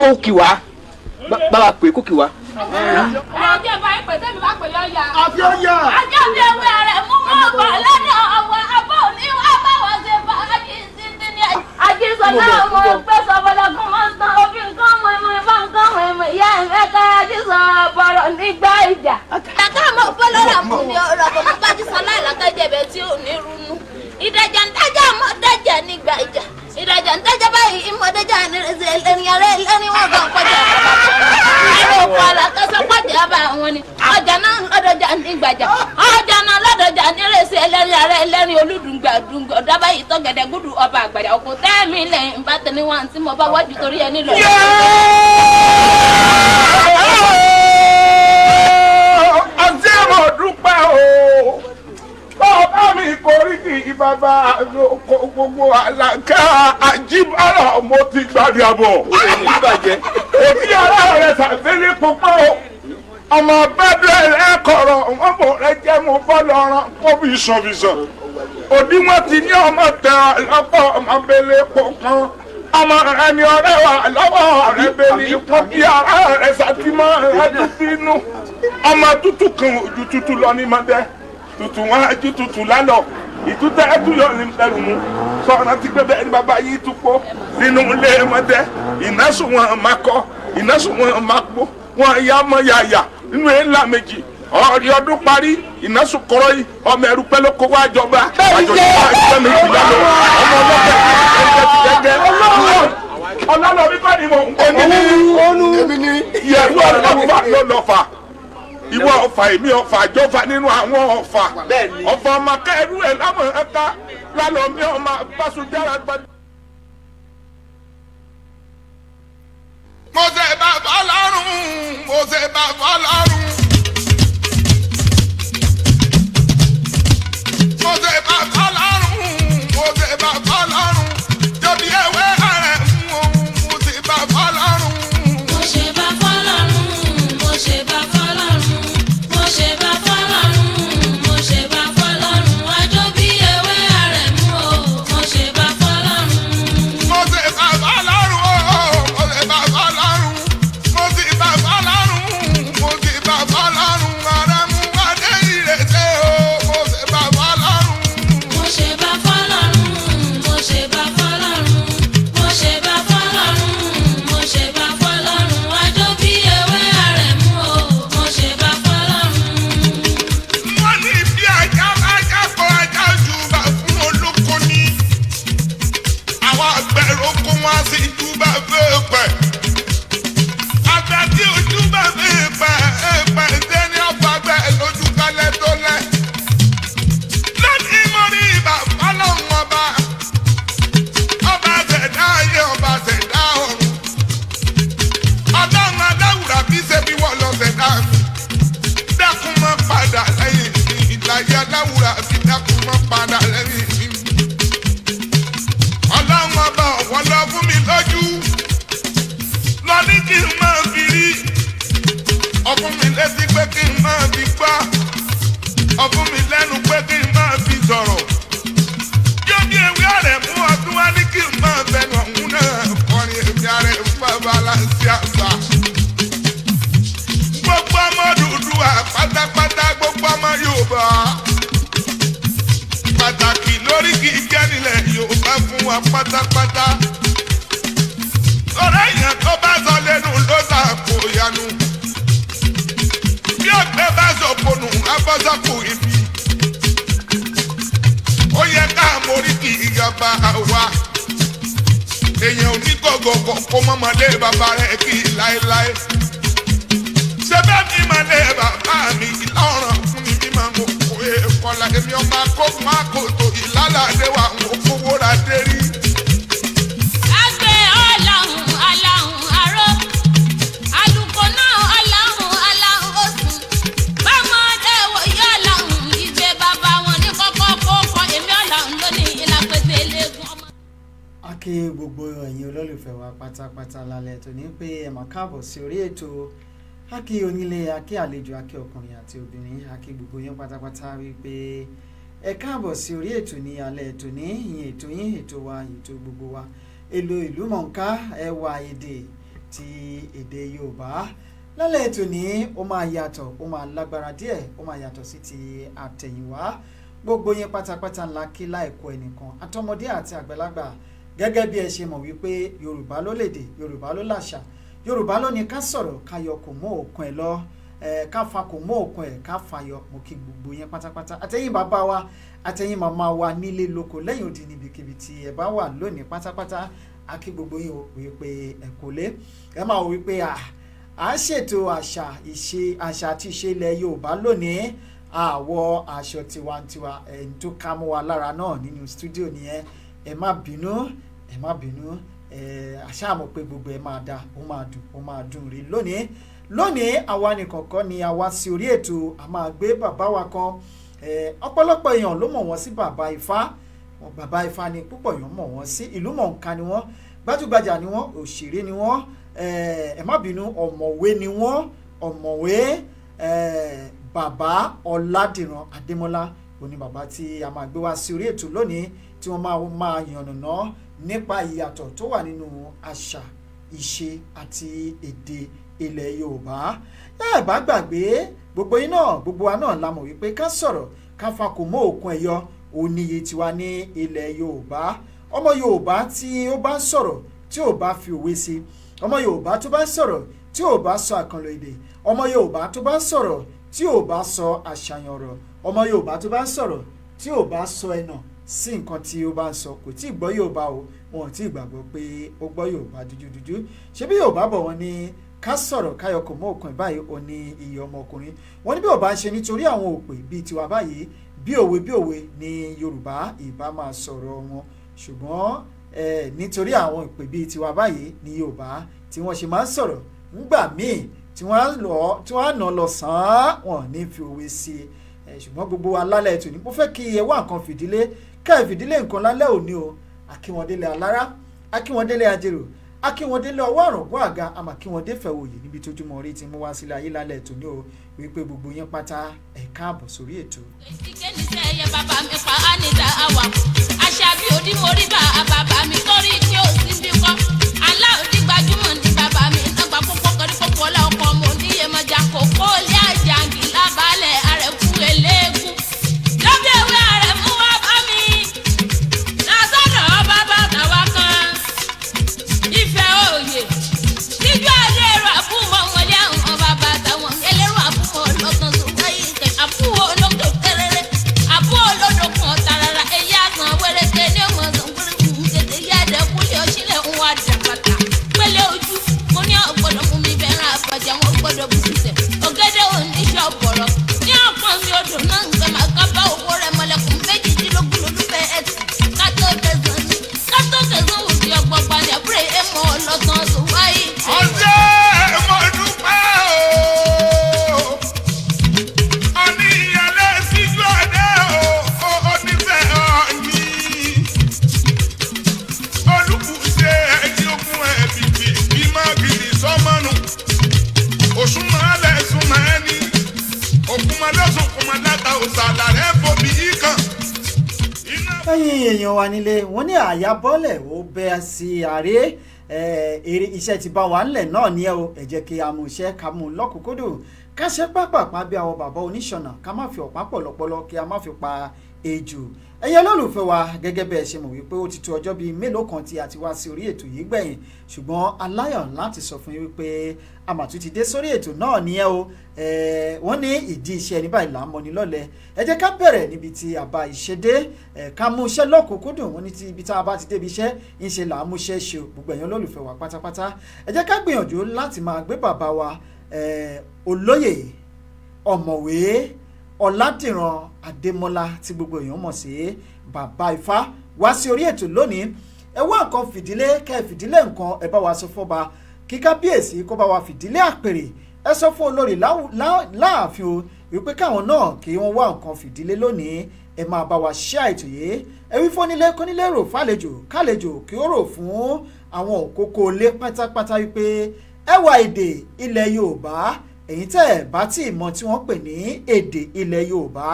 Kó kì wá, bá wa pè kó kì wá. Ẹ jẹ́ bá yín pè, tẹ́mi bá pè yọ ya. Àfi ó yà. Ajá bí ewé rẹ̀ mú mọ́ bọ̀ lọ́dọ̀ ọ̀wọ́ abọ́ òní wá bá wọn ṣe fàájì títí ní. Ajísọlá ọmọ pẹ́ sọ̀bọ̀lọ́gún mọ́ tán òfin nǹkan mọ̀ ìmọ̀ ìfọ̀ nǹkan mọ̀ ìmọ̀ ìyá ẹ̀mẹ́ta Ajísọ̀ bọ̀rọ̀ nígbà ìjà. Kàkà mọ̀ fọlọ́rà mú mi ọ̀rọ̀ bọ̀ mọ́ bájísọlá ìlàkàjẹ̀bẹ̀ tí ò ní runú. Ìdájà ń dájà mọ́ dájà nígbà ìjà. Ìdájà ń dájà báyìí ìmọ̀ dájà ní ẹsẹ̀ ẹlẹ́ni arẹ́ ẹlẹ́ni wọn kàn kọjá. Àrò òkú àlàkẹ́sọ pàdé àbá àwọn ni. Ọjà náà lọ́dọ̀jà nígbàjà. Ọjà náà lọ́dọ̀jà ní ẹsẹ̀ ẹlẹ́ni arẹ́ ẹlẹ́ni olúdùngbà dùngbà dábàá yìí tọ́gẹ̀dẹ̀ gúdù ọba àgbàjà òkú tẹ́ẹ̀mí lẹ́yìn bá tẹ̀ ní wọn tí mo bá wájú torí ẹni lọ. Àti ẹ̀mọ̀ dúpẹ́ o, bàbá mi koríki bàbá gbogbo àlàkà àjíbára mo ti gbàdí àbọ̀. Òbí ara rẹ̀ sàbẹ̀lẹ̀ púpọ̀ o, ọmọ bẹ́ẹ̀ ẹ̀kọ́rọ̀ wọn bò rẹ jẹ́ mo bọ́ lọ́rọ̀ kó fi sàn. Òdiwọ̀n ti ní ọmọ tẹ lọ́pọ̀ ọmọ bẹ́lẹ̀ pọ̀pọ̀ ọmọ ẹni ọ̀rẹ́ wa lọ́wọ́ rẹ bẹ́lẹ̀ pọ̀ bí ara rẹ̀ sàtìmọ́ rẹ dúdú ọmọ tútù kan ojú tútù lọ ní mọ́tẹ́ tutù wọn ajú tutù lálọ ìtútẹ ẹtúyọ ní ẹrù mú sọ̀rọ̀ ti pé bẹ́ẹ̀ ni bàbá yìí tún pọ̀ nínú ilé mọ́tẹ́ ìnásùn wọn máa kọ́ ìnásùn wọn máa pọ̀ wọn ya mọ́ yàyà nínú ńlá méjì ọ̀rí ọdún parí ìnásùn kọ́rọ́ yìí ọmọ ẹrú pẹ́ ló kó wá jọba àjọyọ̀ àjọyọ̀ méjì lálọ ọmọ ọlọ́pẹ́ ẹ̀jẹ̀ ọlọ́lọ́bí kọ́ ni mò ń kọ́ ní yẹ̀rú ọlọ́fà ló lọ́fà ìwọ ọfà èmi ọfà àjọfà nínú àwọn ọfà ọfà ọmọ kẹrù ẹ lámọ ẹka lálọmí ọmọ báṣujára gbàdúrà. Mo ṣe bàbá lọ́rùn, mo ṣe bàbá lọ́rùn. Mo ṣe bàbá lọ́rùn, mo ṣe bàbá lọ́rùn. Jọ̀bí ẹ̀wẹ́ rẹ̀ mú òun, mo ṣe bàbá lọ́rùn. Mo ṣe bá fọlọ́run, mo ṣe bá fọlọ́run, mo ṣe bá fọlọ́run, mo ṣe bá fọlọ́run, àjọ bí ewé àrẹ̀ mú o, mo ṣe bá fọlọ́run. Mo ṣe bàbá lọ́rùn o, mo ṣe bàbá lọ́rùn. Mo ṣe bàbá lọ́rùn, mo ṣe bàbá lọ́rùn. Àrẹ̀mú adé ìrètè o, mo ṣe bàbá lọ́rùn. Mo ṣe bá fọlọ́run, mo ṣe bá fọlọ́run, mo ṣe bá fọlọ́run, mo ṣe bá fọlọ́run, àjọ bí ewé àrẹ̀ mú o, mo ṣe bá fọlọ́run. Wọ́n ní bí ajá bá jápọ̀ ajá júbà fún olóko ní. Àwọn àgbẹ̀rò kó wọn sí júbà fẹ́ẹ̀pẹ̀. Àgbẹ̀ tí ó júbà fẹ́ẹ̀pẹ̀ ẹ̀pẹ̀ sẹ́ni ọ̀fàgbẹ́ lójú kalẹ̀ tó lẹ̀. Lónìí mo rí bàbá lọ́hùn ọba. Ọba ṣẹ̀dá ayé, ọba ṣẹ̀dá ọ̀run. Ọlọ́run aláwùrà bí ṣe bí wọ́n lọ ṣẹ̀dá mi, dákun mọ́ padà lẹ́yìn mi, ìlàyé aláwùrà fi dákun mọ́ padà lẹ́yìn mi. Ọlọ́run ọba ọ̀wọ́ lọ fún mi lójú lọ ní kí n máa fi rí ọfún mi létí pé kí n máa fi gbọ́, ọfún mi lẹ́nu pé kí n máa fi sọ̀rọ̀. Yóò ní ewé rẹ̀ mú ọdún wá ní kí n máa bẹnu ọ̀hún náà kọrin èmi ààrẹ bàbá láti àgbà. Gbogbo ọmọ Odùduwà pátápátá, gbogbo ọmọ Yorùbá pàtàkì lórí kì í jẹ́ nílẹ̀ Yorùbá fún wa pátápátá. Ọ̀rẹ́ èèyàn tó bá sọ lẹ́nu ló sàkó yanu, bí ọ̀gbẹ́ bá sọ ponù abọ́sọ́kù ibi. Ó yẹ ká mórí kì í yọba wa. Èèyàn ò ní gọ̀gọ̀gọ̀ kó mọ́mọdé bàbá rẹ̀ kì í láéláé. Ṣé bẹ́ẹ̀ mi máa lé bàbá mi ìlọrun fún mi bí màá mọ̀ kó kọlà èmi ọmọ akókun àkótó ìlàlàdé wa ń kówó ra dé rí. Àgbẹ̀ ọ̀làhùn aláhùn aró, àlùkò náà ọ̀làhùn aláhùn oṣù. Bámọ́dé wòye ọ̀làhùn ìgbé bàbá wọn ní kọ́kọ́ kókó èmi ọ̀làhùn lónìí ìlàpẹ̀tẹ̀ eléegun ọmọ. A kí gbogbo ẹ̀yin olólùfẹ́ wa pátápátá lálẹ́ tó ní pé ẹ máa káàbọ̀ sí orí ètò. A kí onílé, a kí àlejò, a kí ọkùnrin àti obìnrin, a kí gbogbo yín pátápátá wípé ẹ káàbọ̀ sí orí ètò ní alẹ́ ètò ní ìyẹn ètò yín, ètò wa, ètò gbogbo wa, èlò ìlú mọ̀ọ́ká ẹwà èdè. ti èdè Yorùbá. Lálẹ́ ètò ní ó máa yàtọ̀, ó máa lágbára díẹ̀, ó máa yàtọ̀ sí ti àtẹ̀yìnwá. Gbogbo yín pátápátá ńlá kí láìkó ẹnìkan, àtọmọdé àti àgbàlagbà. Gẹ́gẹ́ bí ẹ ṣe mọ̀ wípé Yorùbá ló lèdè, Yorùbá ló làṣà, Yorùbá ló ní ká sọ̀rọ̀ ká yọ kò mú òkun ẹ̀ lọ, ká fa kò mú òkun ẹ̀ ká fàyọ. Mo kí gbogbo yín pátápátá, àtẹ̀yìn bàbá wa, àtẹ̀yìn màmá wa, nílé lóko, lẹ́yìn odi, níbikíbi tí ẹ bá wà lónìí pátápátá. A kí gbogbo yín o wípé ẹ kò lé. Ẹ máa wò wípé à ń ṣètò àṣà ìṣe, àṣà àti ìṣe ilẹ̀ Yorùbá lónìí, àwọ̀ aṣọ tiwantiwa ẹni tó ká mọ́ wa lára náà nínú studio nìyẹn. Ẹ má bínú, ẹ má bínú. Ẹ àṣà mọ̀ pé gbogbo ẹ máa da, ó máa dùn, ó máa dùn rí lónìí. Lónìí, àwa nìkan kọ́ ni a wá sí orí ètò. A máa gbé bàbá wa kan. Ọ̀pọ̀lọpọ̀ èèyàn ló mọ̀ wọ́n sí Bàbá Ifá. Bàbá Ifá ni púpọ̀ èèyàn mọ̀ wọ́n sí. Ìlú mọ̀ọ́ká ni wọ́n, gbajúgbajà ni wọ́n, òṣèré ni wọ́n. Ẹ má bínú, ọ̀mọ̀wé ni wọ́n, ọ̀mọ̀wé Bàbá Ọládìran Adémọ́lá òní bàbá tí a máa gbé wá sí orí ètò lónìí, tí wọ́n máa yànnàná nípa ìyàtọ̀ tó wà nínú àṣà, ìṣe àti èdè ilẹ̀ Yorùbá. Ẹ bá gbàgbé, gbogbo yín náà, gbogbo wa náà la mọ̀ wípé ká sọ̀rọ̀ ká fa kò mọ́ òkun ẹ̀yọ oníye tiwa ní ilẹ̀ Yorùbá. Ọmọ Yorùbá tí ó bá ń sọ̀rọ̀ tí ò bá fi òwe sí, ọmọ Yorùbá tó bá ń sọ̀rọ̀ tí ò bá sọ àkànlò èdè, ọmọ Yorùbá tó bá ń sọ̀rọ̀ tí ò bá sọ àṣàyàn ọ̀rọ̀, ọmọ Yorùbá tó bá ń sọ̀rọ̀ tí ò bá sọ ẹ̀nà sí nǹkan tí ó bá ń sọ, kò tí ì gbọ́ Yorùbá o. Wọn ò tí ì gbàgbọ́ pé ó gbọ́ Yorùbá dúdúdúdú. Ṣé bí Yorùbá bọ̀, wọ́n ní ká sọ̀rọ̀ káyọ̀ kò mọ́ òkun báyìí ò ní iye ọmọkùnrin. Wọ́n ní bí ò bá ń ṣe nítorí àwọn òpè bíi tiwa báyìí, bí òwe bí òwe ní Yorùbá ìbá máa sọ̀rọ̀ wọn, ṣùgbọ́n nítorí àwọn ìpè bíi tiwa báyìí ní Yorùbá tí wọ́n ṣe máa ń sọ̀rọ̀ ńgbà míì tí wọ́n á nà lọ sàn án, wọn ní fi òwe sí i. Ṣùgbọ́n gbogbo wa lálẹ́ ètò ní mo fẹ́ kí ẹ wá nǹkan fìdílé, ká ẹ fìdílé nǹkan lálẹ́ òní o. Akíwọ́ndélé alára, akíwọ́ndélé ajérò, akíwọ́ndélé ọwọ́ àrùngún àga, àmà kíwọ́ndé fẹ̀wòye níbi tójúmọ́ orí ti mú wá sílẹ̀ ayé lálẹ́ ètò ní o, wípé gbogbo yín pátá, ẹ káàbọ̀ sórí ètò. Ìsìnkẹ́nisẹ́ ẹyẹ bàbá mi pa á níta àwà. Àṣàbí òdì mórí bá bàbá mi torí tí ó sì bí kọ́. Aláòdì gbajúmọ̀ ní bàbá mi nàgbà púpọ̀ kọrí púpọ̀ ọlá ọkọ̀ ọmọ oníyèmọ̀jà kòkó ilé àjàngì lábálẹ̀ àrẹ̀kú eléégún. Lọ́bí ewé àrẹ̀ mú wá bá mi. Lásọ̀dọ̀ bàbá tàwa kan. Ìfẹ́ òye. Síjú adé ẹ̀rọ àbúmọ̀ wọlé àwọn bàbá tàwọn ẹlẹ́rọ àbúmọ̀ lọ́gán tó wáyé kẹ̀. Àbúwò olóńgbò kẹrẹrẹ. Àbúwò olódò kan tàràrà ẹ̀yà kan wẹ́rẹ́kẹ́ ní ọmọ sàn gbúrúgbù kété yá ẹ̀dẹ́kúlé ọ̀ṣílẹ̀ ń wá dàpàtà. Pélé ojú, mo ní ọ̀gbọ́dọ̀ mú mi bẹ̀rẹ̀ àbàjá wọn gbọ́dọ̀ bù sísẹ̀. Ọ̀gẹ́dẹ̀ oníṣẹ́ ọ̀bọ̀rọ̀. Ní ọ̀pọ̀ mi odò náà ń gbẹ máa kábá owó rẹ̀ mọ̀lẹ́kùn 18 lólúfẹ́ ẹ̀sìn. Kátó kẹsàn-án ní kátó kẹsàn-án òsì ọgbọ̀gba ní àbúrò èèmọ̀ ọlọ́tàn tó wáyé. Ọjọ́ mo dúpẹ́ o. Ọní ìyàlẹ́ síjú ọdẹ o, onífẹ̀ ọ̀ní. Olùkùṣe ẹni ogun ẹ̀bìbì kí má gidi sọ́mọ́nù. Òṣùmọ̀lẹ̀ súnmọ́ ẹni. Òkúmọ̀lẹ́sùn kùmọ̀láta òsàlà rẹ̀ fòbí kan. Iná Ẹ̀yin èèyàn wa nílé, wọ́n ní àyà bọ́lẹ̀ ó bẹ́ sí àárẹ̀ eré. Iṣẹ́ ti bá wa ńlẹ̀ náà ní ẹ o. Ẹ jẹ́ kí a mú iṣẹ́, ká mú un lọ́kùnkúndùn, ká ṣe pápápá bí àwọn bàbá oníṣọ̀nà, ká má fi ọ̀pá pọ̀lọpọ̀lọ, kí a má fi pa ejò. Ẹ̀yin olólùfẹ́ wa, gẹ́gẹ́ bẹ́ẹ̀ ṣe mọ̀ wípé ó ti tó ọjọ́ bíi mélòó kan tí a ti wá sí orí ètò yìí gbẹ̀yìn, ṣùgbọ́n aláyọ̀ láti sọ fún yín wípé a mà tún ti dé sórí ètò náà ní ẹ o. Wọ́n ní ìdí iṣẹ́ ní báyìí là ń mọni lọ́lẹ̀. Ẹ jẹ́ ká bẹ̀rẹ̀ níbi tí a bá iṣẹ́ dé, ká mú iṣẹ́ lọ́kùnkúndùn. Wọ́n ní tí ibi tá a bá ti débi iṣẹ́ ń ṣe là ń mú iṣẹ́ ṣe o. Gbogbo ẹ̀yin olólùfẹ́ wa pátápátá, ẹ jẹ́ ká gbìyànjú láti máa gbé bàbá wa, olóyè ọ̀mọ̀wé Ọ̀làdìran Adémọ́lá, tí gbogbo èèyàn mọ̀ sí Bàbá Ifá, wá sí orí ètò lónìí. Ẹ wá nǹkan fìdílé, kẹ́ ẹ fìdílé nǹkan. Ẹ bá wa sọ fọ́ba kí kábíyèsí kó bá wa fìdílé àpèrè. Ẹ sọ fún olórí láàfin o wípé káwọn náà kí wọ́n wá nǹkan fìdílé lónìí. Ẹ máa bá wa ṣe àìtò yìí. Ẹ wí fónílé kónílé rò fàlejò kálejò kí ó rò fún àwọn òkókó ilé pátápátá wípé ẹwà èdè ilẹ̀ Yorùbá, ẹ̀yin tẹ́ ẹ̀ bá tí ì mọ̀ tí wọ́n pè ní èdè ilẹ̀ Yorùbá,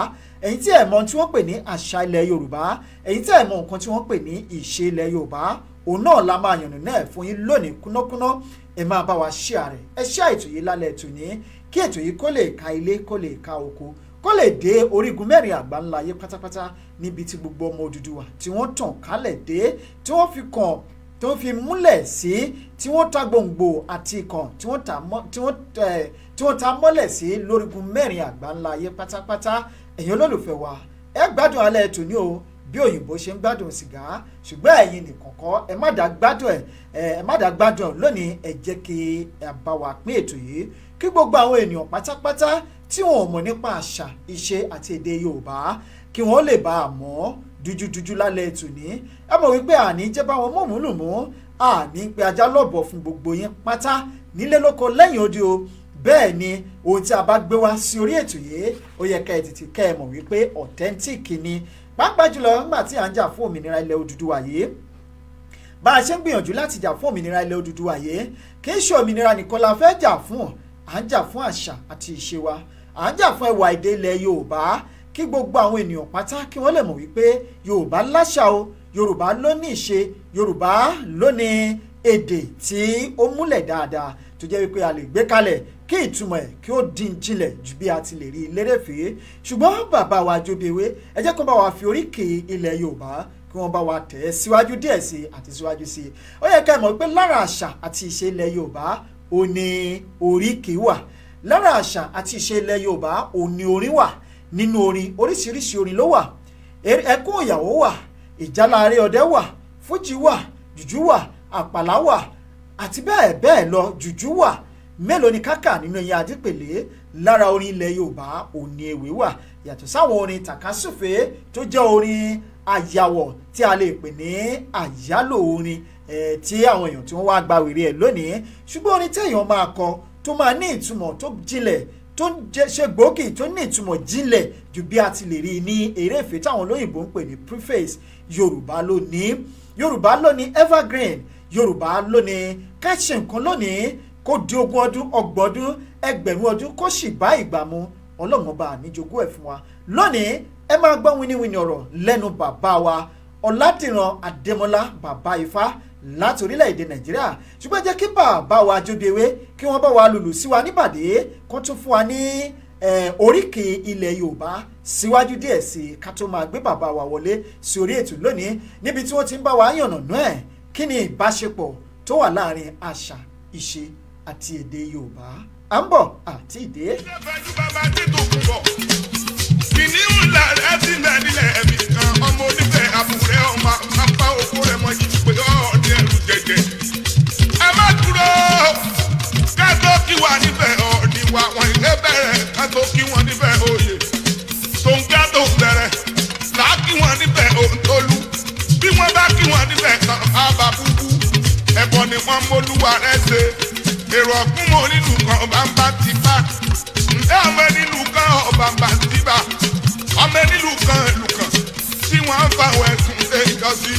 ẹ̀yin tí ẹ̀ mọ̀ tí wọ́n pè ní àṣà ilẹ̀ Yorùbá, ẹ̀yin tẹ́ ẹ̀ mọ̀ nǹkan tí wọ́n pè ní ìṣe ilẹ̀ Yorùbá, ó Òun náà la máa yànnà náà fún yín lónìí kúnákúná. Ẹ máa bá wa share rẹ̀, ẹ share ètò yìí lálẹ́ ètò ní, kí ètò yìí kó lè ka ilé, kó lè ka oko, kó lè dé orígun mẹ́rin àgbáńlá ayé pátápátá, níbi tí gbogbo ọmọ Odùduwà tí wọ́n tàn kálẹ̀ dé, tí wọ́n fi kàn, tí wọ́n fi múlẹ̀ sí, tí wọ́n ta gbòǹgbò àti ìkàn tí wọ́n ta mọ́lẹ̀ sí lórígun mẹ́rin àgbáńlá ayé pátápátá. Ẹ̀yin olólùfẹ́ wa, ẹ gbádùn alẹ́ ètò ní o, bí òyìnbó ṣe ń gbádùn sìgá. Ṣùgbọ́n ẹ̀yin nìkan kọ́, ẹ má dá gbádùn ẹ̀, ẹ má dá gbádùn ẹ̀ lónìí. Ẹ jẹ́ kí ẹ bá wa pín ètò yìí, kí gbogbo àwọn ènìyàn pátápátá tí wọn ò mọ̀ nípa àṣà, ìṣe àti èdè Yorùbá, kí wọ́n lè bá a mọ̀ dúdúdúdú lálẹ́ ètò ní. Ẹ mọ̀ wípé àní jẹ́ báwọn mọ̀múlùmú, àní pé ajá lọ́bọ̀ fún gbogbo yín pátá nílé lóko lẹ́yìn odi o. Bẹ́ẹ̀ ni, ohun tí a bá gbé wá sí orí ètò yìí, ó yẹ ká ẹ tètè kẹ́ ẹ mọ̀ wípé authentic ni, pàápàá jùlọ nígbà tí à ń jà fún òmìnira ilẹ̀ Odùduwà yìí. Bá a ṣe ń gbìyànjú láti jà fún òmìnira ilẹ̀ Odùduwà yìí, kì í ṣe òmìnira nìkan la fẹ́ jà fún. À ń jà fún àṣà àti ìṣe wa, à ń jà fún ẹwà èdè ilẹ̀ Yorùbá, kí gbogbo àwọn ènìyàn pátá kí wọ́n lè mọ̀ wípé Yorùbá láṣà o, Yorùbá ló ní ìṣe, Yorùbá ló ní èdè tí ó múlẹ̀ dáadáa, tó jẹ́ wípé a lè gbé kalẹ̀ kí ìtumọ̀ ẹ̀ kí ó dín jinlẹ̀ ju bí a ti lè rí lérèfé. Ṣùgbọ́n bàbá wa Jóbiewé, ẹ jẹ́ kó bá wa fi oríkì ilẹ̀ Yorùbá, kí wọ́n bá wa tẹ̀ ẹ́ síwájú díẹ̀ sí i àti síwájú sí i. Ó yẹ ká mọ̀ pé lára àṣà àti ìṣe ilẹ̀ Yorùbá ò ní oríkì wà. Lára àṣà àti ìṣe ilẹ̀ Yorùbá ò ní orin wà. Nínú orin, oríṣiríṣi orin ló wà. Ẹkún ìyàwó wà, ìjálá ọdẹ wà, fújì wà, jùjú wà, àpàlà wà, àti bẹ́ẹ̀ bẹ́ẹ̀ lọ. Jùjú wà, mélòó ni kákà nínú ẹ̀yìn àdìpèlé. Lára orin ilẹ̀ Yorùbá òní ewé wà, yàtọ̀ sáwọn orin tàkásùfé tó jẹ́ orin àyàwọ̀ tí a lè pè ní àyálò orin tí àwọn èèyàn tí wọ́n wá gba wèrè ẹ̀ lónìí. Ṣùgbọ́n orin téèyàn máa kọ tó máa ní ìtumọ̀ tó jinlẹ̀, tó ṣe gbòógì, tó ní ìtumọ̀ jinlẹ̀ ju bí a ti lè rí ní eré ìfẹ́ táwọn olóyìnbó ń pè ní preface, Yorùbá ló ní. Yorùbá ló ní evergreen. Yorùbá ló ní ká ṣe nǹkan lónìí, kó di 20 ọdún, 30 ọdún, 1,000 ọdún, kó sì bá ìgbà mu. Ọlọ́run Ọba mi jogún ẹ̀ fún wa. Lónìí, ẹ máa gbọ́ winiwini ọ̀rọ̀ lẹ́nu bàbá wa Ọ̀làdìran Adémọ́lá, Bàbá Ifá, láti orílẹ̀-èdè Nàìjíríà. Ṣùgbọ́n jẹ́ kí bàbá wa Jóbiewé, kí wọ́n bá wa lùlù sí wa níbàdí, kó tún fún wa ní oríkì ilẹ̀ Yorùbá síwájú díẹ̀ sí i, ká tó máa gbé bàbá wa wọlé sí orí ètò lónìí, níbi tí wọ́n ti ń bá wa yànnàná ẹ̀, kí ni ìbáṣepọ̀ tó wà láàrin àṣà, ìṣe àti èdè Yorùbá. À ń bọ̀ àti ìdè. Kìnìún làrá ti nà nílẹ̀ ẹ̀mí kan, ọmọ onífẹ̀ àbúrẹ́, ọmọ apá oko rẹ̀ mọ̀ yìí pé ọ̀ọ́dẹ ẹrù jẹjẹ. Ẹ má dúró ká tó kí wa nífẹ̀ẹ́ ọ̀ọ́dì wa, wọn ilé bẹ̀rẹ̀ ká tó kí wọn nífẹ̀ẹ́ òye. Tòǹkà tó bẹ̀rẹ̀ là á kí wọn nífẹ̀ẹ́ òǹtolú. Bí wọ́n bá kí wọn nífẹ̀ẹ́ tán, á bá búbú. Ẹ̀bọ ni wọ́n mólúwa rẹ̀ ṣe. Èrò ọ̀kún mọ́ nílùú kan ọba ń bá ti bá. Ǹjẹ́ ọmọ nílùú kan ọba ń bá ti bá? Ọmọ nílùú kan ìlú kan tí wọ́n ń fa àwọn ẹ̀sùn ṣe ìjọsí.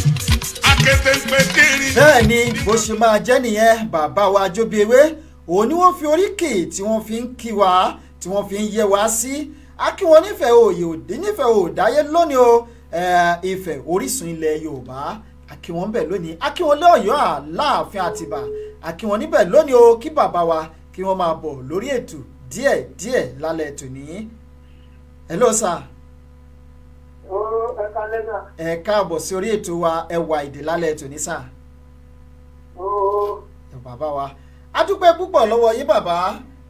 Akété ń pe kiri. Bẹ́ẹ̀ ni, bó ṣe máa jẹ́ nìyẹn. Bàbá wa Jóbiewé, òun ni wọ́n fi oríkì tí wọ́n fi ń kí wa, tí wọ́n fi ń yẹ wá sí. A kí wọn nífẹ̀ẹ́ òye òdì, nífẹ̀ẹ́ òdáyé lónìí o. Ifẹ̀, orísun ilẹ̀ Yorùbá, a kí wọn bẹ̀ lónìí. A kí wọn lọ́yọ̀ọ́ Aláàfin Àtìbà, a kí wọn níbẹ̀ lónìí o. Kí bàbá wa kí wọ́n máa bọ̀ lórí ètò díẹ̀ díẹ̀ lálẹ́ tòní. Hello, sir. Ó, ẹ kálẹ́ náà. Ẹ káàbọ̀ sí orí ètò wa, Ẹwà Èdè, lálẹ́ tòní, sir. Ó. Ẹ bàbá wa, a dúpẹ́ púpọ̀ lọ́wọ́ yín, bàbá,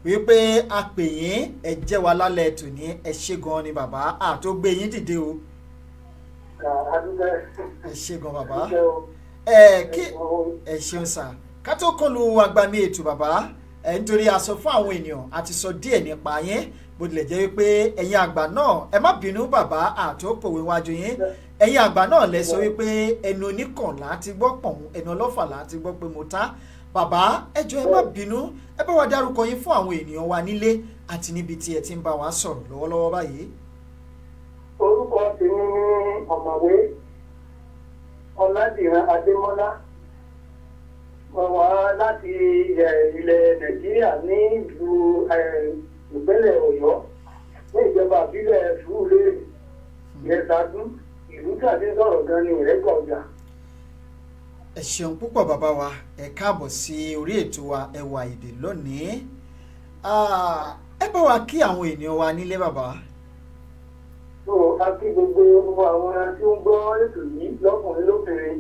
wípé a pè yín, ẹ jẹ́ wa lálẹ́ tòní. Ẹ ṣé gan ni, bàbá, àtó gbé yín dìde o. A dúpẹ́. Ẹ ṣé gan, bàbá. Dúpẹ́ o. Ẹ kí ẹ ṣeun, sir. Ká tó kọlu agbami ètò, bàbá, ẹ nítorí a sọ fún àwọn ènìyàn, a ti sọ díẹ̀ nípa yín, bó tilẹ̀ jẹ́ wípé ẹ̀yin àgbà náà, ẹ má bínú, bàbá, àtòpòwe wájú yín, ẹ̀yin àgbà náà lẹ sọ wípé ẹnu oníkànlá ti gbọ́ pọ̀n, ẹnu ọlọ́fà ti gbọ́ pé mo ta. Bàbá, ẹ jọ̀ọ́, ẹ má bínú, ẹ bá wa dárúkọ yín fún àwọn ènìyàn wa nílé àti níbi tí ẹ ti ń bá wa sọ̀rọ̀ lọ́wọ́lọ́wọ́ báyìí. Orúkọ tèmi ní Ọ̀mọ̀wé Ọ̀làdìran Adémọ́lá. Mo wá láti ilẹ̀ Nàìjíríà ní ìlú ìpínlẹ̀ Ọ̀yọ́, ní ìjọba ìbílẹ̀ Sùúrùlérè, Ìrẹsàdún. Ìlú tí a ti ń sọ̀rọ̀ gan ni Ìrẹ́pọ̀ Ọjà. Ẹ ṣeun púpọ̀ bàbá wa, ẹ káàbọ̀ sí orí ètò wa Ẹwà Èdè lónìí. Ẹ bá wa kí àwọn ènìyàn wa nílé bàbá. Tó a kí gbogbo àwọn tí ó ń gbọ́ ètò yìí lọ́kùnrin lóbìnrin,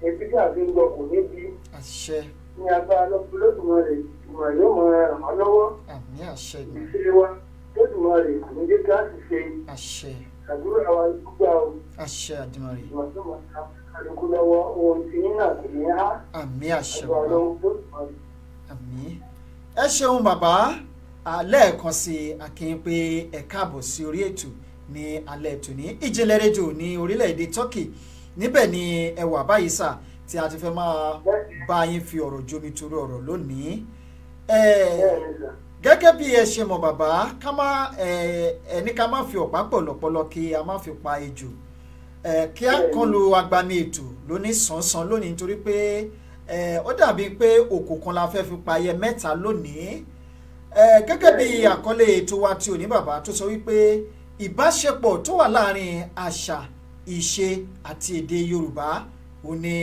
etí tí a fi ń gbọ́ kò ní di. Àṣẹ. Ní agbára Olódùmarè, ìmọ̀ yóò máa ràn wá lọ́wọ́. Àmín, àṣẹ ìgbà. Ìṣe wa Olódùmarè kò ní jẹ́ ká sì ṣe. Àṣẹ. Àdúrà wa gbígbà o. Àṣẹ Àdìmọ̀rè. Ìmọ̀ tó máa ta kálukú lọ́wọ́, ohun tí yín náà kò ní há. Àmín, àṣẹ Agbára bàbá. Olódùmarè. Àmín, ẹ ṣeun bàbá. Lẹ́ẹ̀kan sí i, a kí yín pé ẹ káàbọ̀ sí orí ètò ní alẹ́ tòní. Ìjìnlẹ̀ rédíò ní orílẹ̀-èdè Turkey níbẹ̀ ni ẹ wà báyìí sà, tí a ti fẹ́ máa bá yín fi ọ̀rọ̀ jomi toro ọ̀rọ̀ lónìí. Bẹ́ẹ̀ ni sà. Gẹ́gẹ́ bí ẹ ṣe mọ̀ bàbá, ká má ẹ ní ká má fi ọ̀pá pọ̀lọ̀pọ̀lọ̀ kí a má fi pa ejò, kí a kàn lu agbami ètò lóní sánsan lónìí, nítorí pé ó dàbí pé òkò kan la fẹ́ fi pa ẹyẹ mẹ́ta lónìí. Gẹ́gẹ́ bí àkọlé ètò wa tí òní bàbá tó sọ wípé ìbáṣepọ̀ tó wà láàrin àṣà, ìṣe àti èdè Yorùbá ò ní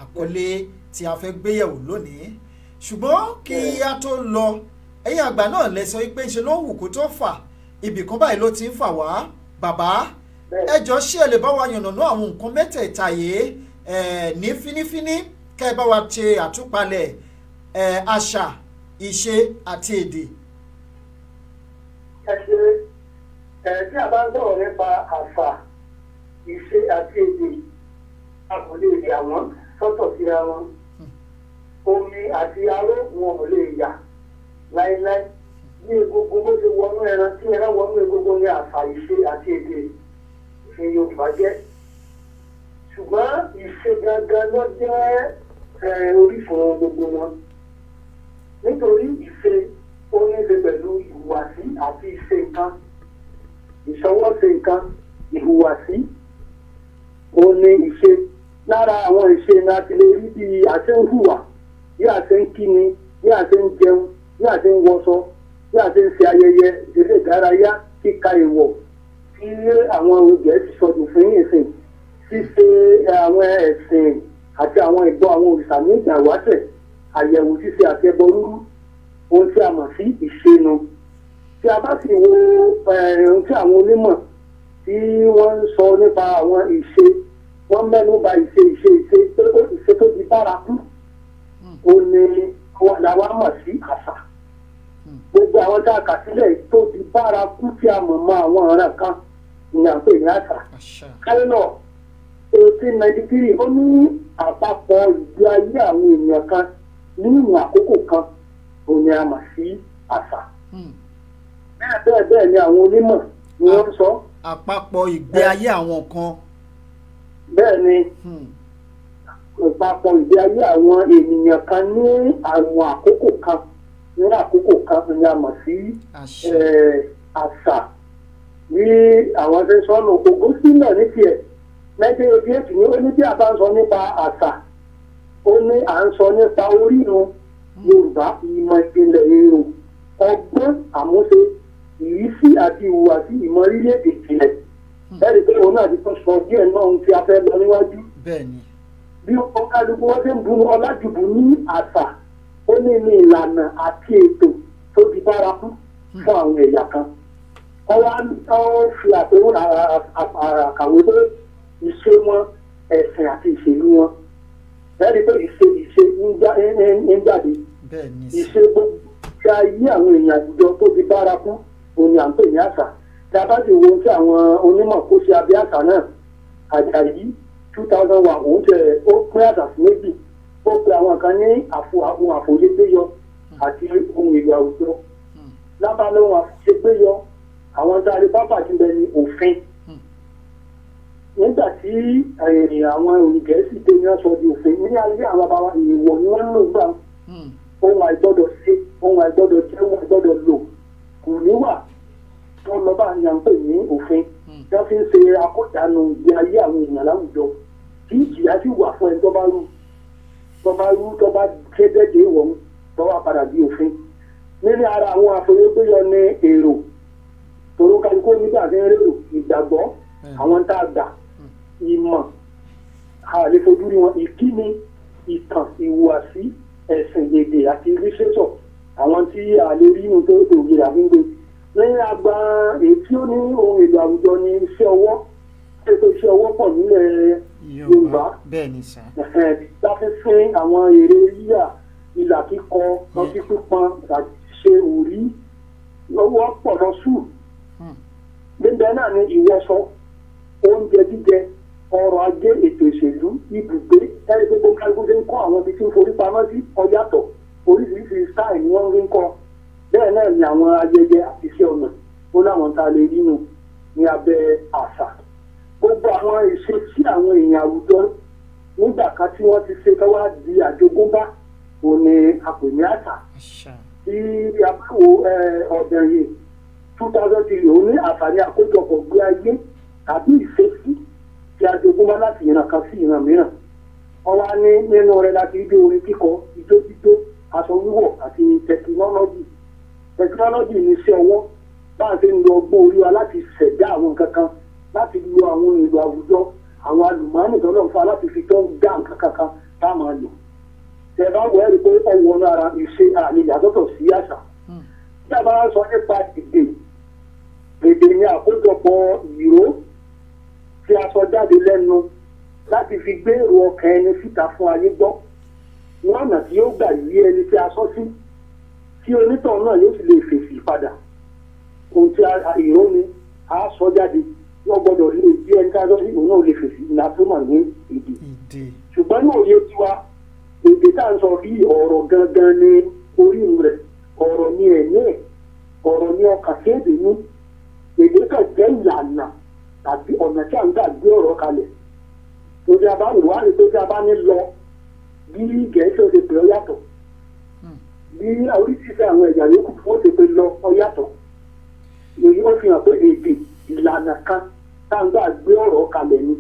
àkọlé tí a fẹ́ gbéyẹ̀wò lónìí. Ṣùgbọ́n kí a tó lọ, ẹ̀yin àgbà náà lẹ sọ wípé ṣe ló ń wù kó tó fà, ibì kan báyìí ló ti ń fà wá. Bàbá, ẹ jọ, ṣé ẹ lè bá wa yànnàná àwọn nǹkan mẹ́tẹ̀ẹ̀ta yìí ní fínífíní, kẹ́ ẹ bá wa ṣe àtúpalẹ̀ àṣà, ìṣe àti èdè? Ẹ ṣe. Ẹ tí a bá ń sọ̀rọ̀ nípa àṣà, ìṣe àti èdè, a kò lè yà wọ́n sọ́tọ̀ síra wọn. Omi àti aró, wọn ò lè yà láéláé. Bí egungun bó ṣe wọnú ẹran, tí ẹran wọnú egungun, ní àṣà, ìṣe àti èdè ìṣe Yorùbá jẹ́. Ṣùgbọ́n ìṣe gangan ló jẹ́ orísun gbogbo wọn, nítorí ìṣe ó ní í ṣe pẹ̀lú ìhùwàsí àti ìṣe nǹkan, ìṣọwọ́ṣe nǹkan, ìhùwàsí ó ní ìṣe. Lára àwọn ìṣe ni a ti lè rí bí a ṣe ń hùwà, bí a ṣe ń kíni, bí a ṣe ń jẹun, bí a ṣe ń wọṣọ, bí a ṣe ń ṣe ayẹyẹ, eré ìdárayá, kíka ìwọ̀ tí àwọn Gẹ̀ẹ́sì sọdún fún ìsìn, ṣíṣe àwọn ẹ̀sìn àti àwọn ìbọ àwọn òrìṣà ní ìgbà ìwáṣẹ̀, àyẹ̀wò ṣíṣe àti ẹbọ rúrú, ohun tí a mọ̀ sí ìṣenu. Tí a bá sì wo ohun tí àwọn onímọ̀ tí wọ́n ń sọ nípa àwọn ìṣe, wọ́n mẹ́nu bà ìṣe, ìṣe, ìṣe pé ó ìṣe tó di bárakú, ó ní làwa mọ̀ sí àṣà. Gbogbo àwọn tá a kà sílẹ̀ tó di bárakú tí a mọ̀ mọ́ àwọn ọ̀ràn kan ní à ń pè ní àṣà. Àṣà. Kálínà 1893, ó ní àpapọ̀ ìgbé ayé àwọn èèyàn kan ní ìwọ̀n àkókò kan, òun ni a mọ̀ sí àṣà. Bẹ́ẹ̀ bẹ́ẹ̀ bẹ́ẹ̀ ni àwọn onímọ̀ ni wọ́n ń sọ. Àpapọ̀ ìgbé ayé àwọn kan. Bẹ́ẹ̀ ni. Ìpapọ̀ ìgbé ayé àwọn ènìyàn kan ní àwọn àkókò kan, ní àkókò kan ni a mọ̀ sí àṣà. Àṣà. Bí àwọn ṣe ń sọ nù. Ògúnsínà ní tiẹ̀, 1988, ní ó ní bí a bá ń sọ nípa àṣà, ó ní à ń sọ nípa orírun Yorùbá, ìmọ̀ ìpìlẹ̀, èrò, ọgbọ́n àmúṣe, ìrísí àti ìhùwàsí, ìmọ̀ orílẹ̀-èdè ìpìlẹ̀. Ẹ̀rí pé òun náà ti tún sọ díẹ̀ náà ohun tí a fẹ́ lọ níwájú. Bẹ́ẹ̀ ni. Bí ọkàlùkù wọn ṣe ń bu Ọlájùbù ní àṣà, ó ní ní ìlànà àti ètò tó di bárakú fún àwọn ẹ̀yà kan. Wọ́n wá ó fi àpéwọ́n àkàwé pé ìṣe wọn, ẹ̀sìn àti ìṣèlú wọn. Ẹ̀rí pé ìṣe, ìṣe ń jáde. Bẹ́ẹ̀ ni. Ìṣe gbogbo tí ayé àwọn èèyàn àwùjọ tó di bárakú, òun ni à ń pè ní àṣà. Tí a bá sì wo ohun tí àwọn onímọ̀ kó ṣe abẹ́ àṣà náà, Àjàyí 2001, òun tẹ ó pín àṣà sí méjì. Ó pe àwọn kan ní àfo ohun àfòyégbéyọ àti ohun èlò àwùjọ. Lábàlẹ̀ ohun àfòyégbéyọ, àwọn tá a lè bá bàjẹ́ bẹ ní òfin. Nígbà tí àwọn Gẹ̀ẹ́sì dé ní wọ́n sọ di òfin. Ní ayé àwọn bàbá wa, ìwọ̀ ni wọ́n ń lò gbà, ohun àìgbọ́dọ̀ ṣe, ohun àìgbọ́dọ̀ jẹ́, ohun àìgbọ́dọ̀ lò, kò ní wà tó lọ bá ní à ń pè ní òfin tí wọ́n fi ń ṣe akójànú ìgbé ayé àwọn èèyàn láwùjọ, tí ìjìyà sì wà fún ẹni tó bá rú, tó bá rú, tó bá ṣe dẹ́jẹ́ ìwọ̀n, tó wà padà di òfin. Nínú ara àwọn àforígbéyọ ní èrò tòró kálukú nígbà tí ń rérò, ìgbàgbọ́ àwọn tá a gbà, ìmọ̀. A lè fojú rí wọn. Ìkíni, ìtàn, ìhùwàsí, ẹ̀sìn, èdè àti lísẹ́sọ̀, àwọn tí a lè rí inú tó òye àbí ń gbé. Lẹ́yìn àgbà èyí tí ó ní ohun èlò àwùjọ ni iṣẹ́ ọwọ́. Ètò iṣẹ́ ọwọ́ pọ̀ nílẹ̀ Yorùbá. Bẹ́ẹ̀ ni sà. Láfífín àwọn èrè yíyà, ìlà kíkọ, ọtí pípọn, ṣe òrí lọ́wọ́ pọ̀ lọ sùn. Níbẹ̀ náà ni ìwọṣọ, oúnjẹ jíjẹ, ọrọ̀ ajé, ètò ìṣèlú, ibùgbé. Ẹni gbogbo kálukú ṣe ń kọ́ àwọn ibi tí ń forí pamọ́ sí ọyàtọ̀, oríṣiríṣi style ni wọ́n ń kọ́. Bẹ́ẹ̀ náà ni àwọn ayẹyẹ àti iṣẹ́ ọnà ó láwọn tá a lè rí nù ní abẹ́ àṣà. Gbogbo àwọn ìṣesí àwọn èèyàn àwùjọ nígbà kan tí wọ́n ti ṣe tó wá di àjogúnbá òun ni a pè ní àṣà. Tí a bá wo ọ̀dẹ̀ yìí 2003, òun ní àǹfààní àkójọpọ̀ gbé ayé tàbí ìṣesí tí àjogúnbá láti ìran kan sí ìran mìíràn. Wọ́n wá ní nínú rẹ̀ láti rí orin kíkọ, ijó jíjó, aṣọ wíwọ̀ àti tẹkinọ́lọ́jì. Tẹkinọ́lọ́jì ní iṣẹ́ ọwọ́, bá a ṣe ń lo ọgbọ́n orí wa láti ṣẹ̀dá àwọn nǹkan kan, láti lo àwọn èlò àwùjọ, àwọn àlùmọ́ọ́nì tó lọ́n fa láti fi tó ń dá nǹkan kankan tá a máa lò. Tẹ bá wọ ẹ́ rí i pé ọwọ́ ọ̀nà ara ìṣe àlè yàtọ̀tọ̀ sí àṣà. Tí a bá sọ nípa èdè, èdè ni àkójọpọ̀ ìró tí a sọ jáde lẹ́nu láti fi gbé èrò ọkàn ẹni síta fún ayé gbọ́ ní ọ̀nà tí yóò gbà yí ẹni tí a sọ sí, tí onítọ̀ náà yóò sì lè fèsì padà. Ohun tí ìró ni a sọ jáde, wọ́n gbọ́dọ̀ lè bí ẹni tí a sọ sí òun náà lè fèsì ní atúmọ̀ ní èdè. Ṣùgbọ́n ní òye tiwa, èdè tá à ń sọ bí ọ̀rọ̀ gangan ní orí rẹ̀, ọ̀rọ̀ ní ẹ̀mí ẹ̀, ọ̀rọ̀ ní ọkàn sí èdè ní. Èdè kan jẹ́ ìlànà tàbí ọ̀nà tí à ń gbà gbé ọ̀rọ̀ kalẹ̀. Torí a bá wò wá rí pé tí a bá ní lọ bí Gẹ̀ẹ́sì ó ṣe pè ọ́ yàtọ̀, bí oríṣiríṣi àwọn ẹ̀yà yòókù ó ṣe pé lọ ọ́ yàtọ̀. Èyí ó fi hàn pé èdè ìlànà kan tá à ń gbà gbé ọ̀rọ̀ kalẹ̀ ni.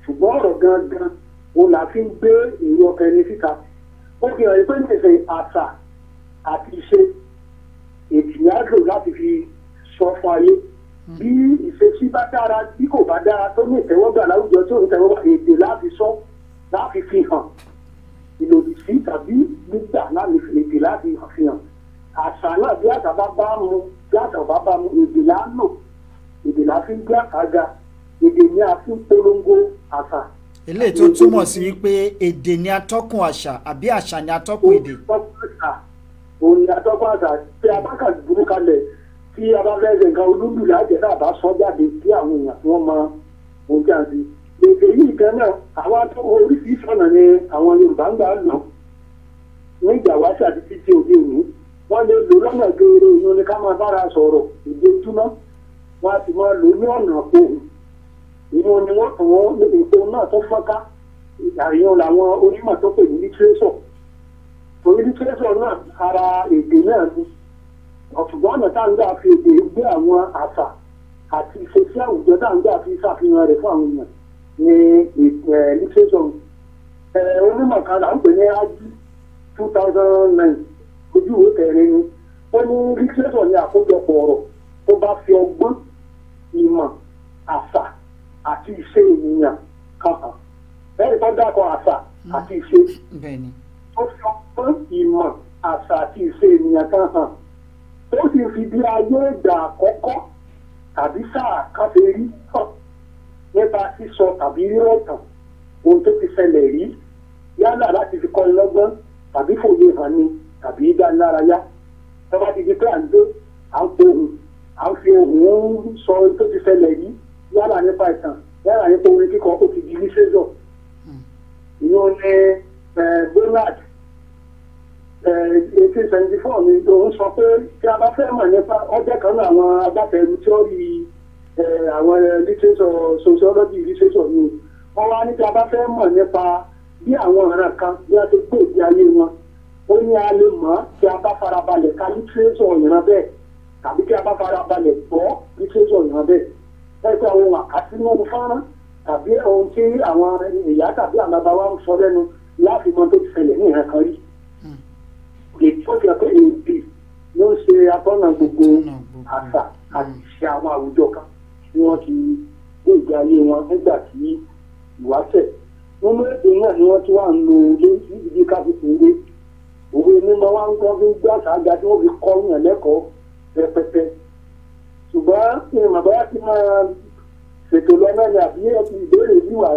Ṣùgbọ́n ọ̀rọ̀ gangan òun là fi ń gbé èrò ọkàn ẹni síta. Ó fi hàn pé nísìnyí àṣà àti ìṣe èdè ní á lò láti fi sọ fún ayé. Bí ìṣesí bá dára, bí kò bá dára, tó ní ìtẹ́wọ́gbà láwùjọ, tí ò ní ìtẹ́wọ́gbà, èdè láti sọ, láti fi hàn ìlòdì sí tàbí gbígbà láti fi èdè láti fi hàn. Àṣà náà bí àṣà bá bá mu, bí àṣà bá bá mu, èdè là ń lò, èdè là fi ń gbé àṣà ga, èdè ni a fi ń polongo àṣà. Eléyìí tó túmọ̀ sí wípé èdè ni atọ́kùn àṣà àbí àṣà ni atọ́kùn èdè. Òun ni atọ́kùn àṣà. Tí a bá kà burú kalẹ̀, tí a bá fẹ́ ṣe nǹkan olúndùn lájẹ̀ náà bá sọ jáde kí àwọn èèyàn tí wọ́n mọ ohun tí a ń ṣe. Èdè yìí kan náà, àwọn oríṣiríṣi ọ̀nà ni àwọn Yorùbá ń gbà lò nígbà wáṣà àti títí òde òní. Wọ́n lè lò lọ́nà geere, ìyún ni ká máa bára sọ̀rọ̀ ìdójúmọ́. Wọ́n á sì máa lò ní ọ̀nà pohùn. Ìyún ni wọ́n tún wọ́n ètò náà tó fọ́nká. Ìyún làwọn onímọ̀ tó pè ní lítírésọ̀. Torí lítírésọ̀ náà ara èdè náà ni. Ọ̀ṣùgbọ́n ọ̀nà tá à ń gbà fi èdè gbé àwọn àṣà àti ìṣesí àwùjọ tá à ń gbà fi ṣàfihàn rẹ̀ fún àwọn èèyàn ní lítírésọ̀. Onímọ̀ kan là ń pè ní ájí 2009, ojú ìwé kẹrin ni. Ó ní lítírésọ̀ ní àkójọpọ̀ ọ̀rọ̀ tó bá fi ọgbọ́n, ìmọ̀, àṣà àti ìṣe ènìyàn kan hàn. Bẹ́ẹ̀ni tó dákọ̀ àṣà àti ìṣe. Ó fi ọgbọ́n, ìmọ̀, àṣà àti ìṣe ènìyàn kan hàn. Ó sì fi bí ayé ìgbà àkọ́kọ́ tàbí sáà kan ṣe rí hàn nípa sísọ tàbí rírọ̀ tàn ohun tó ti ṣẹlẹ̀ rí, yálà láti fi kọ́ni lọ́gbọ́n tàbí fòye hàn ni tàbí dánilárayá. Tó bá ti di pé à ń gbé, à ń pe ohùn, à ń fi ohùn sọ ohun tó ti ṣẹlẹ̀ rí, yálà nípa ìtàn, yálà nípa orin kíkọ, ó ti di lísẹ́sọ̀. Ìyẹn ní Bernard 1874 ni òun sọ pé tí a bá fẹ́ mọ̀ nípa ọjọ́ kan náà àwọn agbátẹrù tíọ́rì àwọn literature, sociology literature ni wọ́n wá ní tí a bá fẹ́ mọ̀ nípa bí àwọn ọ̀ràn kan bí wọ́n ti gbé ìgbé ayé wọn, ó ní a lè mọ̀ tí a bá farabalẹ̀ ka literature ìran bẹ́ẹ̀ tàbí tí a bá farabalẹ̀ gbọ́ literature ìran bẹ́ẹ̀. Ẹgbẹ́ àwọn àkásínú fọ́nrán tàbí ohun tí àwọn ìyá tàbí àwọn bàbá wa ń sọ lẹ́nu láti mọ tó ti ṣẹlẹ̀ ní ìran kan rí. Èyí tó fi hàn pé èdè ló ń ṣe atọ́nà gbogbo àṣà àti ìṣe àwọn àwùjọ kan tí wọ́n ti gbé ìgbé ayé wọn nígbà tí ìwáṣẹ̀. Nínú èdè náà ni wọ́n ti wà ń lo ibi káfíńsì ìwé òwe mímọ́ wá ń gbọ́ fi ń gbé àṣà ga tí wọ́n fi kọ́ yàn lẹ́kọ̀ọ́ rẹpẹtẹ. Ṣùgbọ́n ìmọ̀ bóyá ti máa ṣètò lọ náà ni àbí ìbéèrè yìí wà.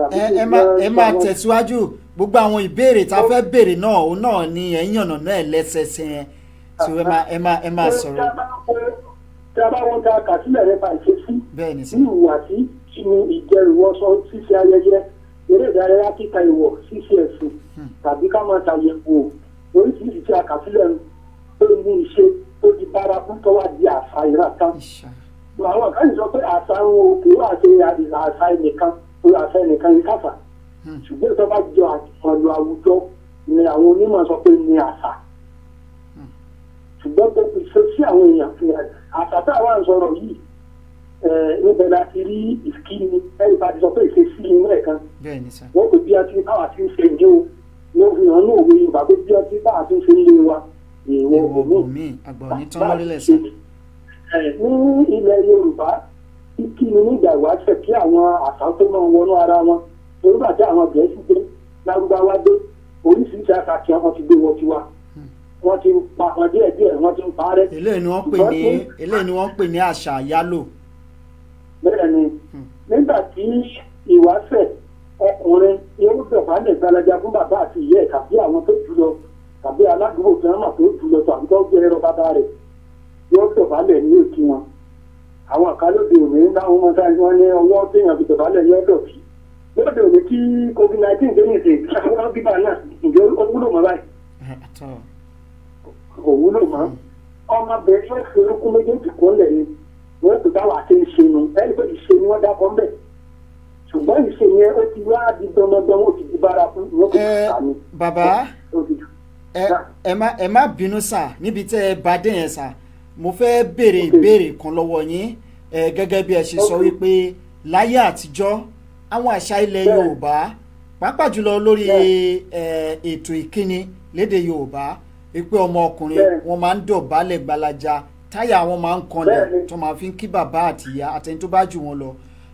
Ẹ máa tẹ̀síwájú gbogbo àwọn ìbéèrè tá a fẹ́ béèrè náà, òun náà ni ẹ̀yìn ọ̀nà náà lẹ́sẹsẹ yẹn, so ẹ máa sọ̀rọ̀. Tí a bá wọn ta kà sílẹ̀ nípa ìṣesí, Bẹ́ẹ̀ ni sir. ìhùwàsí, sínú ìjẹrùwọ́sọ, ṣíṣe ayẹyẹ, eré ìdárayá, kíka ìwọ̀, ṣíṣe ẹ̀sìn tàbí ká máa ṣàyẹ̀wò oríṣiríṣi tí a kà sílẹ̀ tó ní ìṣe tó di bárakú tó wá di àṣà ìran kan. Àwọn kan sì sọ pé àṣà ń wo kì í wá ṣe àṣà ẹnìkan, àṣà ẹnìkan yìí káfà, ṣùgbọ́n tó bá jọ àjùmọ̀lò àwùjọ ni àwọn onímọ̀ sọ pé ní àṣà. Ṣùgbọ́n tó fi ṣe sí àwọn èèyàn fi hàn àṣà tá àwa ń sọ̀rọ̀ yìí, níbẹ̀ la ti rí ìkíni ẹ̀rí bá ti sọ pé ìṣesí ni lẹ́ẹ̀kan. Bẹ́ẹ̀ ni sir. Wọ́n pè bí a ti báwa ti ń ṣe ní o ló fi hàn ní òwe Yorùbá pé bí a ti báwa ti ń ṣe nílé wa, èèwọ̀ Ìwọ òmíì bòmí àgbà òní tán lórílẹ̀ sir. Ní ilẹ̀ Yorùbá, kíkíni nígbà ìwáṣẹ̀ kí àwọn àṣà tó máa wọnú ara wọn, nígbà tí àwọn Gẹ̀ẹ́sì dé, Lárúbáwá dé, oríṣiríṣi àṣà tí wọ́n ti gbé wọ tiwa, wọ́n ti ń pa wọn díẹ̀ díẹ̀, wọ́n ti ń parẹ́. Eléyìí ni wọ́n pè ní àṣà àyálò. Bẹ́ẹ̀ ni, nígbà tí ìwáṣẹ̀, ọkùnrin yóò dọ̀bálẹ̀ gbalaja fún bàbá àti ìyá ẹ̀ tàbí àwọn tó jù lọ tàbí aládùúgbò tí wọ́n mọ̀ tó jù lọ tàbí tó gbé ẹrọ bàbá rẹ̀, yóò dọ̀bálẹ̀ ní òkè wọn. Àwọn kan lóde òní láwọn ọmọ sáyẹn wọn ní ọwọ́ téèyàn fi dọ̀bálẹ̀ yóò dọ̀tí. Lóde òní tí COVID-19 dé nìsín, àwọn bíbá náà, ǹjẹ́ ó wúlò mọ́ báyìí? Àtọ. Kò wúlò mọ́. Ọmọbìnrin yóò fi orúkún méjèèjì kúnlẹ̀ ni wọ́n pè báwa ṣe ń ṣe nu ẹni pé ìṣe ni wọ́n dákọ̀ ńbẹ̀, ṣùgbọ́n ìṣe yẹn ó ti wá di gbọmọgbọmọ, ó ti di bárakú, wọ́n kò Ẹ kà ní. bàbá, Ó ti ẹ má bínú sir, níbi tẹ́ ẹ bá dé yẹn sir, mo fẹ́ béèrè ìbéèrè kan lọ́wọ́ yín. Ẹ gẹ́gẹ́ bí ẹ ṣe sọ wípé láyé àtijọ́, àwọn àṣà ilẹ̀ Yorùbá, pàápàá jùlọ lórí ètò ìkíni lédè Yorùbá, wípé ọmọ ọkùnrin wọn máa ń dọ̀bálẹ̀ gbalaja, táyà wọn máa ń kanlẹ̀ tó máa fi ń kí bàbá àti ìyá àtẹni tó bá jù wọn lọ.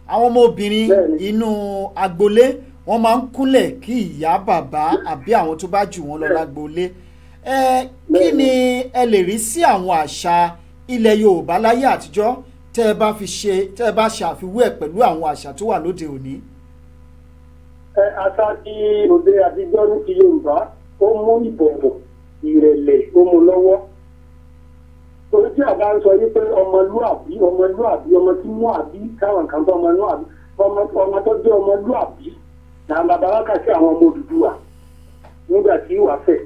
Àwọn ọmọbìnrin inú agboolé, wọn máa ń kúnlẹ̀ kí ìyá, bàbá àbí àwọn tó bá jù wọn lọ lágboolé. Ẹ kí ni ẹ lè rí sí àwọn àṣà ilẹ̀ Yorùbá láyé àtijọ́ tẹ́ ẹ bá ṣe àfiwé ẹ̀ pẹ̀lú àwọn àṣà tó wà lóde òní? Ẹ àṣà ti òde àtijọ́ ní ti Yorùbá, ó mú ìbọ̀wọ̀, ìrẹ̀lẹ̀, ó mú lọ́wọ́, torí tí àbá ń sọ yí pé ọmọlúàbí, ọmọlúàbí, ọmọ tí mú àbí káwọn kan bá ọmọlúàbí, ọmọ tó jẹ́ ọmọlúàbí làwọn bàbá wa kà sí àwọn ọmọ Odùduwà nígbà tí ìwà fẹ̀.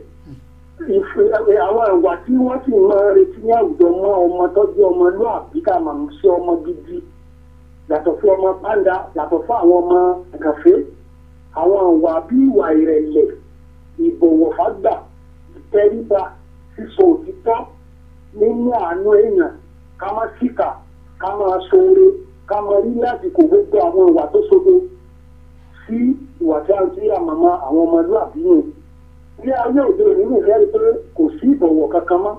Àwọn ìwà tí wọ́n sì máa ń retí ní àwùjọ mọ́ ọmọ tó jẹ́ ọmọlúàbí ká máa ń ṣe ọmọ gidi, yàtọ̀ fún ọmọ pàǹdà, yàtọ̀ fún àwọn ọmọ gàfé, àwọn ìwà bí ìwà ìrẹ̀lẹ̀, ìbọ̀wọ̀ fágbà, ìtẹríba, sísọ òtítọ́, nínú àánú èèyàn, ká má síkà, ká má ṣoore, ká má rí lásìkò, gbogbo àwọn ìwà tó sodo sí ìwà tí a ń tí àmàmà àwọn ọmọlúàbí nù. Ní ayé òde òní nìyẹn rí pé kò sí ìbọ̀wọ̀ kankan mọ́.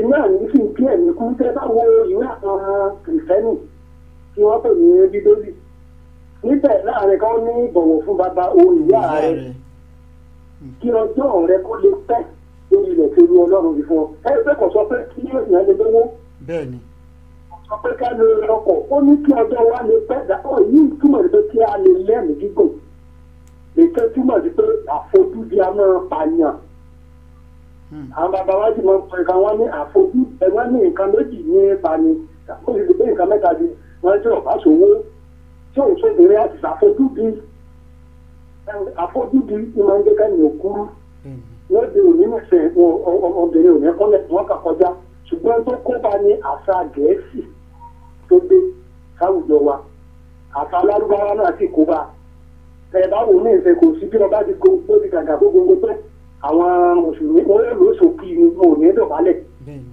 Iná ní sì ń kí ẹ̀mí kú. Tẹ́ bá wo ìwé àwọn Kìrìsìtẹ́nì tí wọ́n pè ní Bíbélì níbẹ̀, láàrin kan ní ìbọ̀wọ̀ fún bàbá òun ìyá rẹ̀ kí ọjọ́ rẹ kó lè pẹ́ lórí ilẹ̀ tí olú Ọlọ́run fi fún ọ. Ẹ pé kò sọ pé kí èèyàn lè lówó, Bẹ́ẹ̀ ni. Kò sọ pé ká lè ọkọ̀, ó ní kí ọjọ́ wa lè pẹ́. Dàpọ̀ yìí túmọ̀ sí pé kí a lè lẹ́mìí gígùn lè tẹ́, túmọ̀ sí pé àfojúdi a máa pààyàn. Àwọn bàbá wa sì máa ń pè nǹkan wọn ní àfojú ẹ, wọ́n ní nǹkan méjì ní pani, ó sì ti pé nǹkan mẹ́ta di wọ́n tí ọ̀bá ṣòwò tí òun sóbìnrin àti àfojúdi. Àfojúdi ní máa ń jẹ́ kẹ́yìn òkúrú. Lóde òní nìsín, ọmọbìnrin òní kọ́lẹ̀, wọ́n kà kọjá. Ṣùgbọ́n tó kó bá ní àṣà Gẹ̀ẹ́sì tó dé sáwùjọ wa, àṣà Alárúbáwá náà sì kó bá ẹ. Bá wò ní ìsìn, kò sí bí ọba ti gbogbo ti gàgà gbogbo tó àwọn mùsùlùmí wọn yóò lóṣù kí ni wọn ò ní dọ̀bálẹ̀. Bẹ́ẹ̀ ni.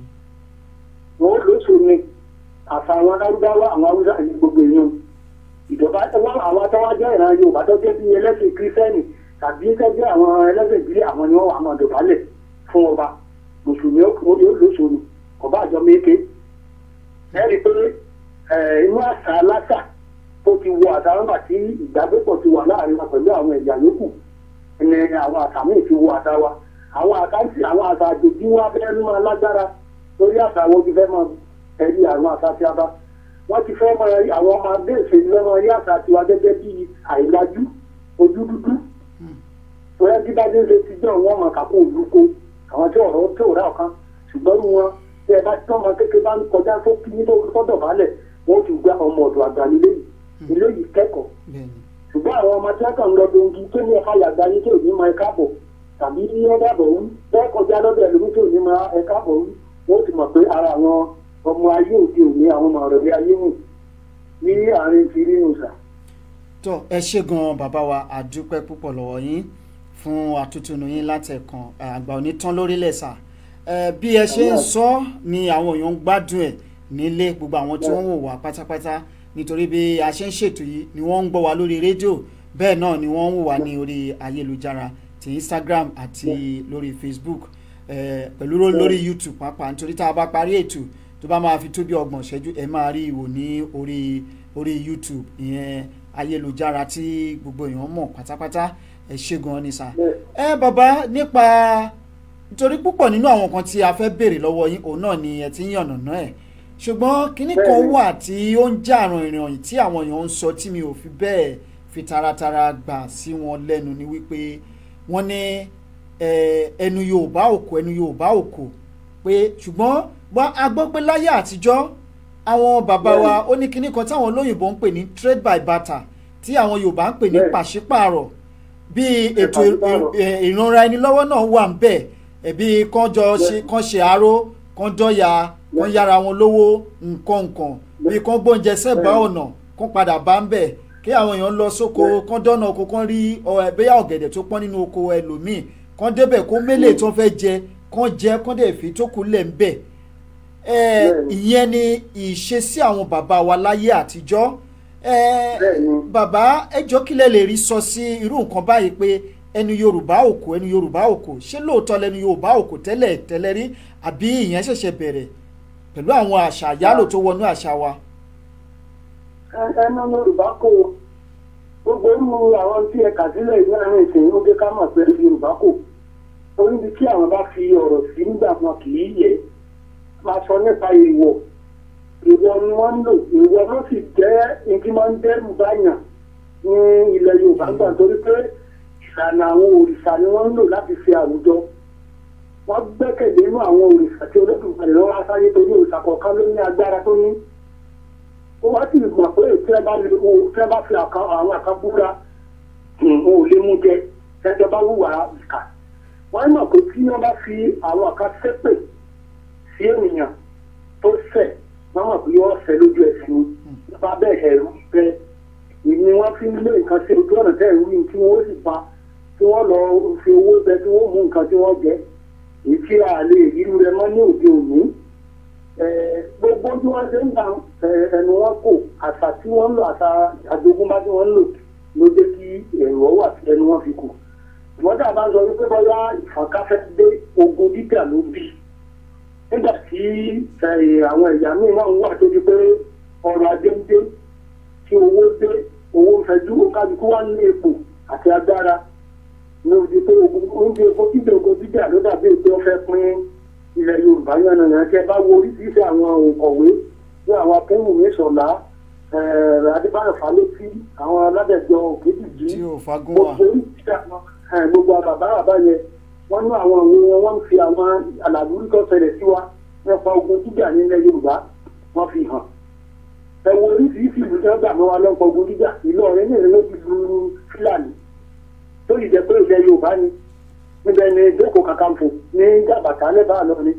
Wọn ó lóṣù ni àṣà àwọn Alárúbáwá, àwọn Haúsá ní gbogbo èèyàn ìjọba wọn. Àwọn tó wá jẹ́ ìran Yorùbá tó jẹ́ bí ẹlẹ́sìn Kírísítẹ́nì tàbí tó jẹ́ àwọn ẹlẹ́sìn ìbílẹ̀, àwọn ni wọ́n wà máa dọ̀bálẹ̀ fún ọba. Mùsùlùmí yóò lóṣù ni ọba àjọ méke. Ẹ rí i pé inú àṣà aláṣà tó tó ti wọ àṣà nígbà tí ìgbàgbépọ̀ ti wà láàrin wa pẹ̀lú àwọn ẹ̀yà yòókù ni àwọn àṣà míì ti wọ àṣà wa. Àwọn àṣà àwọn àṣà àjòjì wa fẹ́ máa lágbára lórí àṣà wọn ti fẹ́ máa ẹ̀rí àwọn àṣà tí a bá wọ́n ti fẹ́ máa rí àwọn ọmọ abẹ́ ìṣèlú fẹ́ máa rí àṣà tiwa gẹ́gẹ́ bí àìlájú ojú dúdú. Bóyá bí bá dé ṣe ti jọ wọn máa kàkó olùkó àwọn tí ọ̀rọ̀ tí ò rà ọ̀kan, ṣùgbọ́n irú wọn tí ẹ bá tí ọmọ kékeré bá ń kọjá tó kí ní tó sọ́dọ̀ balẹ̀, wọ́n ti gba ọmọ ọ̀dọ̀ àgbà nílé yìí, ilé yìí kẹ́kọ̀ọ́. Ṣùgbọ́n àwọn ọmọ tí wọ́n kàn ń lọ dongi tó ní ẹ̀ka yàgbá yín tó ní máa ẹ̀ka bọ̀ tàbí ní ọ̀dà bọ̀ wí bẹ́ẹ̀ kọjá lọ́dọ̀ ẹlòmí tó ní máa ẹ̀ka bọ̀ wí, wọ́n ti mọ̀ pé ara àwọn ọmọ ayé òde òní àwọn ọmọ ọ̀rẹ́ ayé nù ní àárín ti rí nù sà. Tó ẹ ṣé gan bàbá wa, àdúpẹ́ púpọ̀ lọ́wọ́ yín fún àtúntúnú yín látẹ̀kàn àgbà òní tán lórílẹ̀ sà. Bí ẹ ṣe ń sọ ni àwọn èèyàn ń gbádùn ẹ̀ nílé, gbogbo àwọn tí wọ́n ń wò wá pátápátá, nítorí bí a ṣe ń ṣètò yìí ni wọ́n ń gbọ́ wa lórí rédíò, bẹ́ẹ̀ náà ni wọ́n ń wò wá ní orí ayélujára ti Instagram àti lórí Facebook, pẹ̀lú lórí YouTube pàápàá, nítorí tá a bá parí ètò tó bá máa fi tó bí 30 ìṣẹ́jú, ẹ máa rí ìwò ní orí YouTube, ìyẹn ayélujára tí gbogbo èèyàn mọ̀ pátápátá. Ẹ ṣé gan ni sà. Ẹ bàbá, nípa nítorí púpọ̀ nínú àwọn nǹkan tí a fẹ́ béèrè lọ́wọ́ yín òun náà ni ẹ ti ń yànnàná ẹ̀, ṣùgbọ́n kinní kan wà tí ó ń jà rìnrìn tí àwọn èèyàn ń sọ tí mi ò fi bẹ́ẹ̀ fi taratara gbà sí wọn lẹ́nu, ni wípé wọ́n ní ẹnu Yorùbá òkò, ẹnu Yorùbá òkò, pé ṣùgbọ́n a gbọ́ pé láyé àtijọ́ àwọn bàbá wa ó ní kinní kan táwọn olóyìnbó ń pè ní trade by barter, tí àwọn Yorùbá ń pè ní pàṣípààrọ̀, bíi ètò ìranra ẹni lọ́wọ́ náà wà ń bẹ̀, ẹ̀bí kan jọ ṣe kan ṣe àárò kan dọ́yà kan yára wọn lówó nǹkan nǹkan, bíi kan gbóúnjẹ sẹ́gbàá ọ̀nà kan padà bá ń bẹ̀, kí àwọn èèyàn lọ sóko kan dọ́nà oko kan rí bóyá ọ̀gẹ̀dẹ̀ tó pọ́n nínú oko ẹlòmíì, kan débẹ̀ kó mélèé tó fẹ́ jẹ kan jẹ kan dẹ̀ fi tó kù lẹ̀ ń bẹ̀. Ìyẹn ni ìṣesí àwọn bàbá wa láyé àtijọ́. Bàbá, ẹ jọ̀ọ́, kí lẹ lè rí sọ sí irú nǹkan báyìí pé ẹnu Yorùbá òkò, ẹnu Yorùbá òkò? Ṣé lóòótọ́ lẹnu Yorùbá òkò tẹ́lẹ̀ tẹ́lẹ̀ rí, àbí ìyẹn ṣẹ̀ṣẹ̀ bẹ̀rẹ̀ pẹ̀lú àwọn àṣà àyálò tó wọnú àṣà wa? Ẹnu Yorùbá kò. Gbogbo irú àwọn tí ẹ kà sílẹ̀ yìí láàrin ìsìn ó dé ká mọ̀ pé Yorùbá kò, torí ibi tí àwọn bá fi ọ̀rọ̀ sí nígbà wọn kì í yẹ máa sọ nípa èèwọ̀, èèwọ̀ ni wọ́n ń lò, èèwọ̀ ló sì jẹ́ nǹkan máa ń dẹ́rù báyàn ní ilẹ̀ Yorùbá gbà, torí pé ìlànà àwọn òrìṣà ni wọ́n ń lò láti ṣe àwùjọ. Wọ́n gbẹ́kẹ̀lé inú àwọn òrìṣà tí Olódùmarè lọ́wọ́ sáyé, torí òrìṣà kọ̀ọ̀kan ló ní agbára tó ní. Ó wá sì mọ̀ pé tí ẹ bá lè wo tí ẹ bá fi àwọn àkàbúra wọn ò lè mú jẹ ẹjọ́ bá wùwà ìkà. Wọ́n mọ̀ pé tí wọ́n bá fi àwọn àkàṣépè sí ènìyàn tó ṣẹ̀, wọ́n mọ̀ pé yóò ṣẹ̀ lójú ẹ̀sìn ni nípa bẹ́ẹ̀ ẹ̀rú bẹ́ẹ̀ ni wọ́n fi ń lé nǹkan sí ojú ọ̀nà tẹ́ ẹ̀rú yìí tí wọ́n sì pa, tí wọ́n lọ fi owó bẹ, tí wọ́n mú nǹkan tí wọ́n jẹ, èyí tí a lè ríru rẹ mọ́ ní òde òní. Gbogbo tí wọ́n ṣe ń gbà ẹnu wọn kò, àṣà tí wọ́n ń lò, àṣà àjogúnbá tí wọ́n ń lò ló jẹ́ kí ẹ̀rọ wà tí ẹnu wọn fi kù. Ìwọ́n tá a bá ń sọ wípé bóyá ìfọ̀nkáfẹ́ dé, ogun dídà ló bí nígbà tí àwọn ẹ̀yà míì náà wà tó di pé ọrọ̀ ajé ń dé, tí owó dé, owó ń fẹjú, ó kálukú wá ní ipò àti agbára ní o di pé ogun oúnjẹ ogun dídà, ogun dídà ló dàbí pé wọ́n fẹ́ pín ilẹ̀ Yorùbá yánnayànna. Tí ẹ bá wo oríṣiríṣi àwọn òǹkọ̀wé bí àwọn Akínwùmí Ṣọlá, Adébáyọ̀ Fálétí, àwọn Aládẹ̀jọ Òkèdìjì, tí ò fagún wà, gbogbo oríṣiríṣi àwọn gbogbo bàbá bàbá yẹn, wọ́n ní àwọn òwe wọn, wọ́n ń fi àwọn àlàlúrí tó ṣẹlẹ̀ sí wa nípa ogun jíjà nílẹ̀ Yorùbá wọ́n fi hàn. Ẹ wo oríṣiríṣi ìlú tí wọ́n gbà mọ́ wa lọ́pọ̀ ogun jíjà. Ìlọrin ní ìlú ló ti lu Fúlàní tó yìí jẹ́ pé ilẹ̀ Yorùbá ni, níbẹ̀ ni Ìjókòó Kàkànfò ní Jàbàtà lẹ́bàá lọ ni.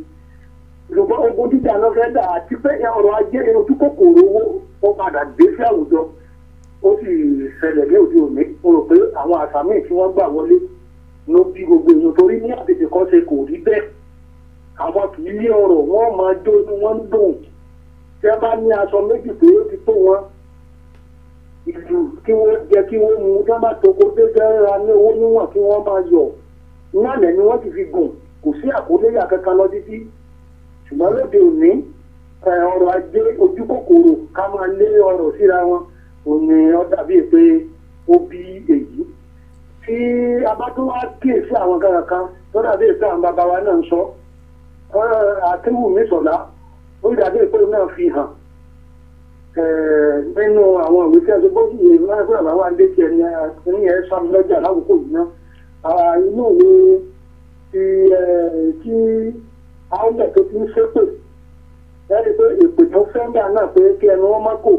Ṣùgbọ́n ogun jíjà ló fẹ́ dà, àti pé ọrọ̀ ajé, ojú kòkòrò owó, ó padà dé sí àwùjọ, ó sì ṣẹlẹ̀ ní òde òní. Mo rò pé àwọn àṣà míì tí wọ́n gbà wọlé ló bí gbogbo èèyàn, torí ní àtètè kan ṣe kò rí bẹ́ẹ̀. Àwọn kì í ní ọ̀rọ̀, wọ́n máa jó inú wọn ń dùn. Tí wọ́n bá ní aṣọ méjì pé ó ti tó wọn, ìlú kí wọ́n jẹ kí wọ́n mu, tí wọ́n bá toko dé ra ní owó níwọ̀n kí wọ́n máa yọ̀ nálẹ̀ ni wọ́n sì fi gùn, kò sí àkóléyà kankan lọ títí. Ṣùgbọ́n lóde òní, ọrọ̀ ajé, ojú kòkòrò, ká máa lé ọrọ̀ síra wọn. Òun ni ó dàbí pé ó bí èyí. Tí a bá tún wá kíyèsí àwọn kankan tó dàbí pé àwọn bàbá wa náà ń sọ, Akínwùmí Ṣọlá, ó dàbí pé òun náà fi hàn nínú àwọn ìwé tí a ṣe bó sì yẹ máa ń fún àbáwá ń dé tiẹ̀ ní ní ẹ̀ sàmì lọ́jà lákòókò yìí náà. Inú ìwé ti tí àwọlẹ̀ tó ti ń ṣépè, ẹni pé èpè tó fẹ́ ń gbà náà pé kí ẹnu wọn má kò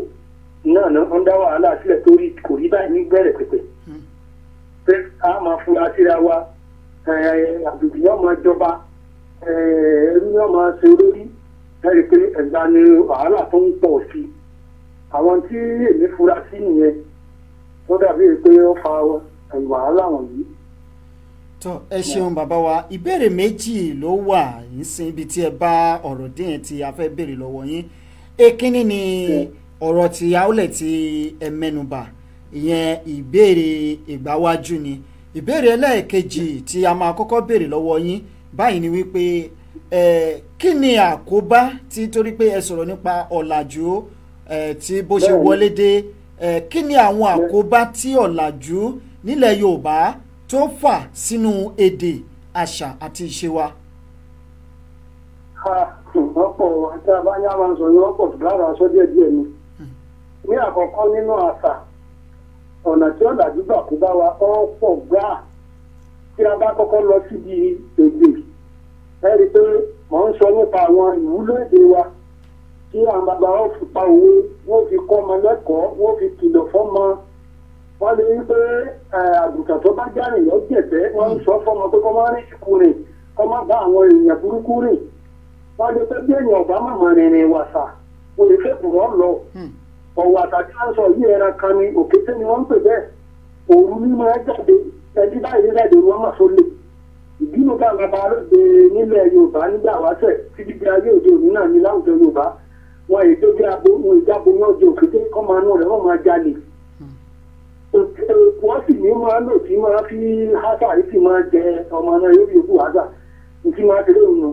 náà náà ń dá wàhálà sílẹ̀ torí kò rí báyìí ní gbẹ̀rẹ̀ pẹ̀pẹ̀, pé a máa fura síra wa, àbùkù yóò máa jọba, ẹrú yóò máa ṣe olórí. Ẹni pé ẹ̀gbá ni wàhálà tó ń pọ̀ sí i. Àwọn tí èmi fura sí nìyẹn tó dàbí pé ó fa wàhálà wọ̀nyí. Tó, ẹ ṣeun bàbá wa. Ìbéèrè méjì ló wà nísìn ibi tí ẹ bá ọ̀rọ̀ dín yẹn tí a fẹ́ béèrè lọ́wọ́ yín. Èkínní ni ọ̀rọ̀ tí àólẹ̀ tí ẹ mẹ́nubà, ìyẹn ìbéèrè ìgbáwájú ni. Ìbéèrè ẹlẹ́ẹ̀kejì tí a máa kọ́kọ́ béèrè lọ́wọ́ yín báyìí ni wípé kí ni àkóbá tí, torí pé ẹ sọ̀rọ̀ nípa ọ̀làjú tí bó ṣe wọlé dé, kí ni àwọn àkóbá tí ọ̀làjú nílẹ̀ Yorùbá tó fà sínú èdè, àṣà àti ìṣe wa? Ọ̀pọ̀ àti abáyá máa ń sọ ní ọ̀pọ̀ lára aṣọ díẹ̀ díẹ̀ ni. Ní àkọ́kọ́, nínú àṣà, ọ̀nà tí ọ̀làjú gbà kó bá wa ọ̀pọ̀ gbáà. Tí a bá kọ́kọ́ lọ síbi èdè, ẹ rí i pé mò ń sọ nípa àwọn ìwúlò èdè wa tí àwọn bàbá wọn fi pa òwe, wọn fi kọ́ ọmọ lẹ́kọ̀ọ́, wọn fi kìlọ̀ fọ́mọ. Wọ́n lè rí pé àgùntàn tó bá járìn lọ jẹ̀bẹ́, wọ́n ń sọ fọ́mọ pé kọ́ máa rìn ìkú rìn, kọ́ má bá àwọn èèyàn burúkú rìn. Wọ́n lè pé bí èèyàn ọ̀bá màmá rìnrìn wàsà, wọ́n lè fẹ́ kùrọ̀ lọ. Ọ̀wọ̀ àtàkì à ń sọ yìí, ẹran kan ni, òkété ni wọ́n ń pè bẹ́ẹ̀. Òru ní máa jáde, ẹbí báyìí jáde òru wọn mà só lè. Ìbínú bá bàbá lóde nílẹ̀ Yorùbá nígbà wáṣẹ̀ títí di ayé òde òní náà ní láwùjọ Yorùbá, wọn èdè bí abo, wọn ìjábo ní ọjọ́ òkété kọ́ máa nú rẹ̀, wọ́n máa jalè. Wọ́n sì ní máa lò tí máa fi hásà yìí sì máa jẹ ọmọ náà yóò yòókù hásà tí máa fi lóhùn nù.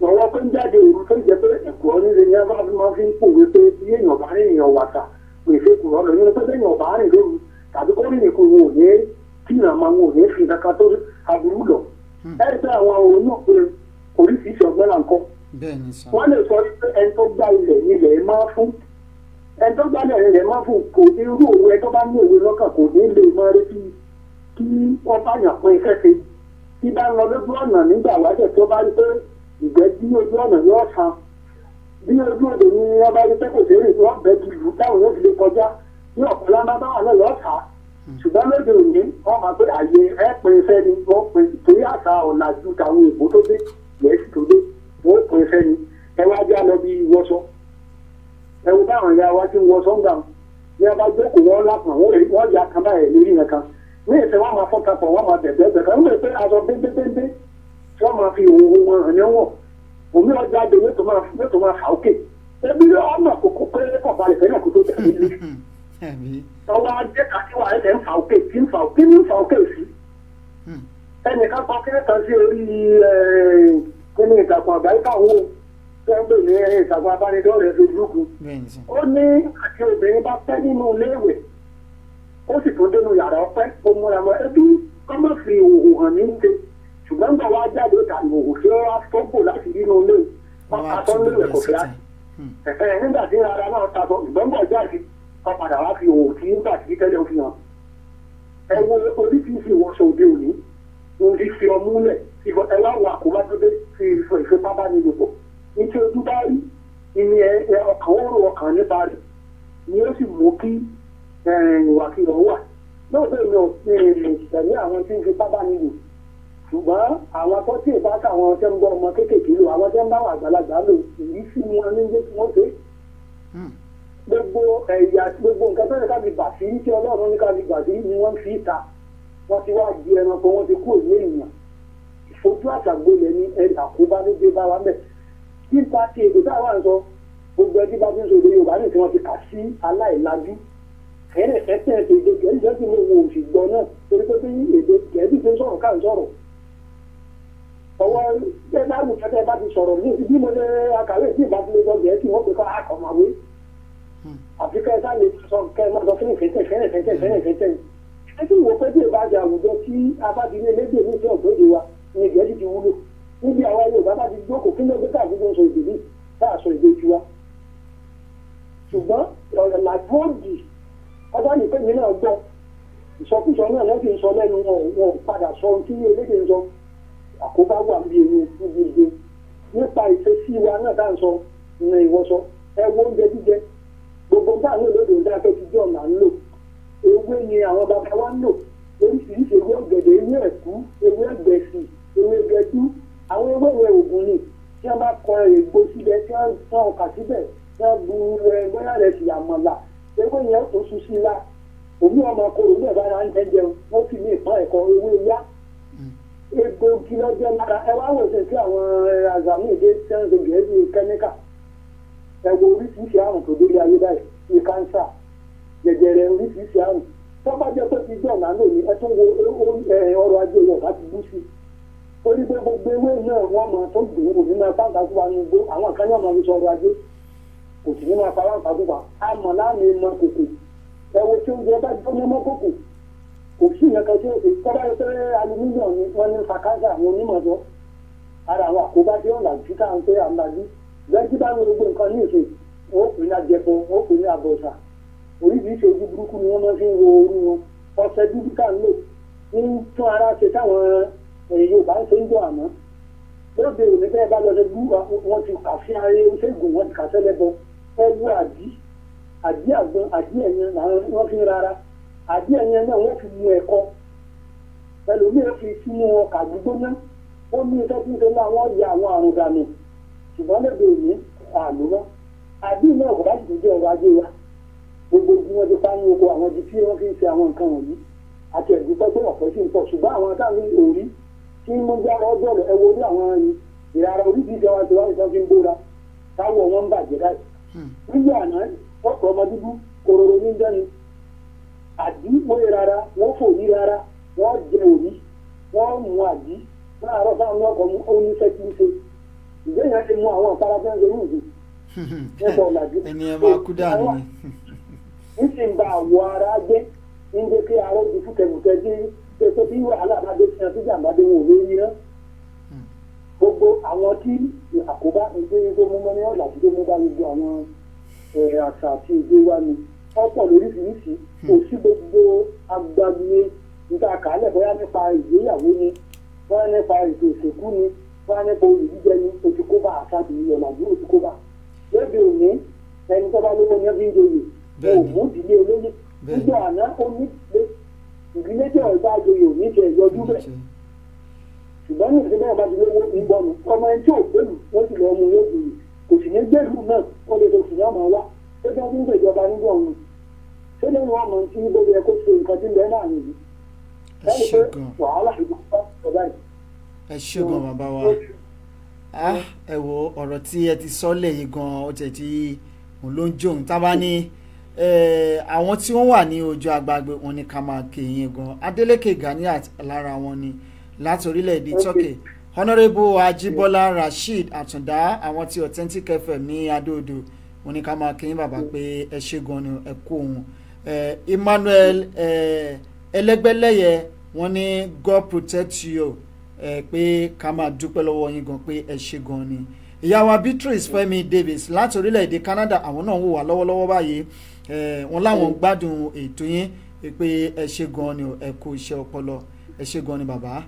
Lọ́wọ́ pé ń jáde òru tó jẹ́ pé ẹ̀kọ́ nílé ni wọ́n máa fi ń pòwe pé bí èèyàn bá rìn èèyàn wàsà kò ṣe kù ọ́ lọ nínú pé èèyàn bá rìn lóru tàbí kó rìn nìkan, wọn ò ní kí ìrànmọ́, wọn ò ní fi kankan tó aburú lọ. Ẹ rí pé àwọn òun náà pé oríṣiríṣi ọgbọ́n là ń kọ́. Wọ́n lè sọ pé ẹni tó gbá ilẹ̀ nílẹ̀ máa fún, ẹni tó gbá ilẹ̀ nílẹ̀ máa fún. Kò ní irú òwe, ẹni tó bá ní òwe lọ́kàn kò ní lè máa retí kí wọ́n bá yàn pín iṣẹ́ ṣe. Tí bá ń lọ lójú ọ̀nà nígbà wáṣẹ̀, tó bá rí pé ìgbẹ́ bí ojú ọ̀nà yóò san bí ojú òde ni wọ́n bá rí pé kò sí èrè, wọ́n bẹ́ẹ̀ di ìlú táwọn yóò fi lè kọjá ní ọ̀pọ̀ lámbá bá wà náà lọ́ọ́ tà á. Ṣùgbọ́n lóde òní, wọ́n máa pé àyè ẹ̀ pin iṣẹ́ ni wọ́n pin, torí àṣà ọ̀làjú tàwọn èèbó tó dé, Gẹ̀ẹ́sì tó dé, wọ́n pin iṣẹ́ ni. Ẹ wá já lọ bí wọṣọ, ẹ wo báwọn ìyá wa ti ń wọṣọ ń gbà wọn. Ní a bá jókòó, wọn lápọn, wọ́n ya kan báyìí lórí nǹkan ní ìfẹ́, wọ́n máa fọ́n papọ̀, wọ́n máa bẹ̀bẹ̀ bẹ̀bẹ̀ kan wọ́n pé aṣọ béńbéńbé tí wọ́n máa fi òwò wọn hàn ní wọ̀. Òmí ọjà àjò yóò tó máa fà ókè ẹbí ọ̀nà kòkó pé kọ̀ọ̀balẹ̀ fẹ́ náà kó tó tẹ̀lé ní. Ọwọ́ ajé kàtíwà ẹsẹ̀ ń fà ókè tí ń fà ókè ní ń fà ókè sí. Ẹnìkan kọ kí nìkan sí orí kíní ìtàkùn àgbáyé káwọn tó ń pè ní ìtàkùn abánidọ́rẹ̀ẹ́ Facebook. Ó ní àti obìnrin bá pẹ́ nínú iléèwẹ̀, ó sì tún dénú yàrá ọpẹ́, ó múra mọ́ ẹbí kọ́ má fi ìhòòhò hàn ní ṣe, ṣùgbọ́n gbà wá jáde ta ìhòòhò tí ó wá fọ́gbò láti nínú ilé wọn ta sọ nílé kò fẹ́ ẹ̀fẹ́. Nígbà tí ara náà ta sọ, ṣùgbọ́n gbà jáde, wọ́n padà wá fi ìhòòhò tí nígbà tí tẹ́lẹ̀ fi hàn. Ẹ wo oríṣiríṣi ìwọṣọ òde òní ń fi fi ọmú lẹ̀, ẹ wá wà kó bá tó dé fi ìfipábánilòpọ̀. Ní tí ojú bá rí ìní ọkàn ó rò ọkàn nípa rẹ̀ ni ó sì mú kí ìwàkiwà wà. Lóòótọ́ èmi ò tẹ̀lé àwọn tí ń fipá bá ní lò, ṣùgbọ́n àwọn tó tí ì bá káwọn tẹ́ ń gbọ́ ọmọ kéékèèké lò, àwọn tẹ́ ń bá àwọn àgbàlagbà lò, ìrísí wọn ní jẹ́ kí wọ́n ṣe. Gbogbo ẹ̀yà, gbogbo nǹkan tó ní ká fi bà sí, tí Ọlọ́run ní ká fi bà sí ni wọ́n fi ta. Wọ́n ti wá di ẹranko, wọ́n ti kú òní èèyàn. Ìfojú àṣàgbolẹ̀ ni àkóbá ló dé bá wa mẹ́. Nípa ti èdè táwa ń sọ, gbogbo ẹbí bá ti ń sọ èdè Yorùbá ní tí wọ́n ti kà sí aláìlájú. Ẹ̀rẹ̀ ẹ̀sẹ̀ èdè Gẹ̀ẹ́sì jẹ́ mo wò òsì gbọ́ náà, torí pé bí èdè Gẹ̀ẹ́sì ti ń sọ̀rọ̀ ká ń sọ̀rọ̀. Ọwọ́ ẹ bá wù kẹ́tẹ́ bá ti sọ̀rọ̀ ní bí mo lè akàwé tí ìbá ti lè sọ Gẹ̀ẹ́sì, wọ́n pè kọ́ akọ̀mọ̀wé. Àfi kẹ́ ẹ sá lè sọ kẹ́ ẹ má sọ fínì fínì fínì fínì fínì fínì. Ẹ sì wò pé bí ìbájà àwùjọ tí a bá ti ní elédè ní ìfẹ́ ògbóde wa ni Gẹ̀ẹ́sì ti wúlò. Níbi àwa Yorùbá bá ti jókòó, kí ló dé káàkiri ń sọ èdè yìí tá a sọ èdè tiwa? Ṣùgbọ́n ọ̀rọ̀ làgbóòdì ọjọ́ yìí pé mi náà gbọ́ ìsọkúsọ náà lọ́ọ́ fi ń sọ lẹ́nu wọn, wọn ò padà sọ ohun tí elédè ń sọ. Àkóbá wà níbi èyí, níbi èdè, nípa ìṣesí wa náà tá à ń sọ ní ìwọṣọ. Ẹ wo oúnjẹ jíjẹ, gbogbo nǹkan àwọn olódò ń dákẹ́ ti jọ̀ là ń lò. Ewé ni àwọn bàbá wa ń lò, oríṣiríṣi ewé ọ̀gẹ̀dẹ̀, ewé ẹ̀kú, ewé ẹ̀gbẹ̀sì, ewé gẹdú. Àwọn ewé yẹn ògùn ni. Tí wọ́n bá kọ ègbò síbẹ̀, tí wọ́n tán ọkà síbẹ̀, tí wọ́n bu bóyá rẹ̀ sì àmàlà, ewé yẹn tó sùn sí la òmí ọmọ koro ní ẹ̀bá ń jẹ jẹun, wọ́n sì ní ìpọ́n ẹ̀kọ́ ewé yá egbògi lọ́jọ́ lára. Ẹ wá wò sí àwọn azami èdè tí wọ́n ń ṣe Gẹ̀ẹ́sì kẹ́míkà. Ẹ wo oríṣiríṣi àrùn tó délé ayé báyìí, ní kánsà, jẹjẹrẹ, oríṣiríṣi àrùn. Tó bá jẹ́ pé ti jọ̀ náà lónìí, ẹ tún wo ọrọ̀ ajé Yorùbá ti bú sí i, torí pé gbogbo ewé náà wọ́n máa tó gbìn kò ní máa pàǹtà fún wa ní igbó. Àwọn kan náà máa fi sọ ọrọ̀ ajé, kò sì ní máa pa wáǹpà fún wa. Àmọ́ láàmì mọ kòkò. Ẹ wo tí oúnjẹ bá jóná mọ́ kòkò, kò sí ìyẹn kan tí ó ṣe. Tọ́ba yẹ pé alumílíọ̀nù ni wọ́n ní fa káńsà, àwọn onímọ̀ sọ ara àwọn àkóbá tí wọ́n làjú tá à ń pé à ń lajú bẹ́ẹ̀. Tí bá ń lo gbogbo nǹkan ní ìsìn, wọ́n pè ní ajẹbọ, wọ́n pè ní abọ̀ṣà, oríṣiríṣi ojú burúkú ni wọ́n máa fi ń wo orú wọn. Ọṣẹ dúdú tá à ń lò ń tún ara ṣe táwọn Yorùbá ń ṣe ń jọ àná, lóde òní bẹ́ẹ̀ bá lọ ṣe bú wọn ti kà sí ayé oṣègùn, wọn ti kà sẹ́lẹ̀bọ. Ẹ wú àdí, àdí àgbọn, àdí ẹ̀yẹn làwọn wọ́n fi ń rárá, àdí ẹ̀yẹn náà wọ́n fi mu ẹ̀kọ, ẹlòmíràn fi sínú ọkà gbígbóná, ó ní iṣẹ́ tí ń ṣe náà, wọ́n ya àwọn àrùn dànù. Ṣùgbọ́n lóde òní àlò mọ́ àdí náà kò bá sì tún jẹ́ ọrọ̀ ajé wa. Gbogbo bí wọ́n ti pa ní oko, àwọn ibi tí wọ́n fi ń ṣe àwọn nǹkan wọ̀nyí àti ẹ̀dúpẹ́ pé ọ̀pẹ́ sì ń pọ̀, ṣùgbọ́n àwọn táwọn òrí tí mo ń jára ọjọ́ rẹ̀, ẹ wo orí àwọn ìrara oríṣiríṣi àwọn àti wáyé tí wọ́n fi ń bóra táwọ̀ wọn ń bàjẹ́ báyìí. Nígbà àná, ọkọ̀ ọmọ dúdú kororo ní dẹ́nu àdí wọ́n yẹ rárá, wọ́n fò ní rárá, wọ́n jẹ òní, wọ́n mú àdí láàárọ̀ táwọn ọkọ̀ mú oníṣẹ́ tí ń ṣe ìgbéyàwó ti mú àwọn àpárá fẹ́ ń ṣe ní ìlú nípa ọ̀làjú. Ẹni ẹ máa kú dànù ni. Ń sì ń ba àwọ̀ ara jẹ́, ń jẹ́ kí ara ó di fúkẹ́fúkẹ́ dé pé tí wàhálà bá dé sí ọtí, jàǹbá dé, wọn ò lè rí ná. Gbogbo àwọn tí àkóbá ìgbé tó mú mọ́ ní ọ̀làjú tó mú bá gbogbo àwọn àṣà àti èdè wa ni ọ̀pọ̀ lóríṣiríṣi. Kò sí gbogbo agbagbe níta kàálẹ̀, bóyá nípa ìgbéyàwó ni, bóyá nípa ètò ìsìnkú ni, bóyá nípa oyè jíjẹ ni, ó ti kó bá àṣà àti ọ̀làjú, ó ti kó bá. Lóde òní, ẹni tó bá lówó ní ẹ fi ń joyè. Òmù ìdílé olóyè nígbà àná, ó ní ìdílé tí ọ̀gá joyè ò ní tiẹ̀ yọjú bẹ́ẹ̀. Ṣùgbọ́n ní ìdílé bá ti lówó ìgbọ́nu ọmọ ẹni tí ò gbèlú, wọ́n sì lọ́ọ́ mú yóò joyè, kò sì ní gbèlú náà, ó lè tó sì ní ọmọ wa tó jẹ́ fún ìjọba nígbà òun ṣé lẹ́nu ọmọ tí bóyá ẹ kó ṣe nǹkan tí ń bẹ náà nìyí. Ẹ ṣé gan. Wàhálà ìgbà ọ̀gá yìí. Ẹ ṣé gan, bàbá wa. Ẹ wo ọ̀rọ̀ tí ẹ ti sọ lẹ́yìn gan, ó tẹ̀ tí òun ló ń jóun tá a bá ní àwọn tí wọ́n wà ní ojú agbágbé wọn ní ká máa kéyìn gan. Adeleke Ganiat lára wọn ni láti orílẹ̀-èdè Turkey, Honourable Ajibola Rasheed Àtúndá, àwọn tí Authentic FM ní Adó-Odò, wọn ní ká máa kéyìn bàbá pé ẹ ṣé gan ni, ẹ kú òun. Emmanuel Ẹlẹgbẹlẹyẹ, wọn ní God protect you, pé ká máa dúpẹ́ lọ́wọ́ yín gan pé ẹ ṣé gan ni. Ìyá wa Beatrice Fẹ́mi Davis láti orílẹ̀-èdè Canada, àwọn náà ń wò wá lọ́wọ́lọ́wọ́ báyìí. Wọ́n láwọn ń gbádùn ètò yín pé ẹ ṣé gan ni, ẹ kú iṣẹ́ ọpọlọ, ẹ ṣé gan ni, bàbá.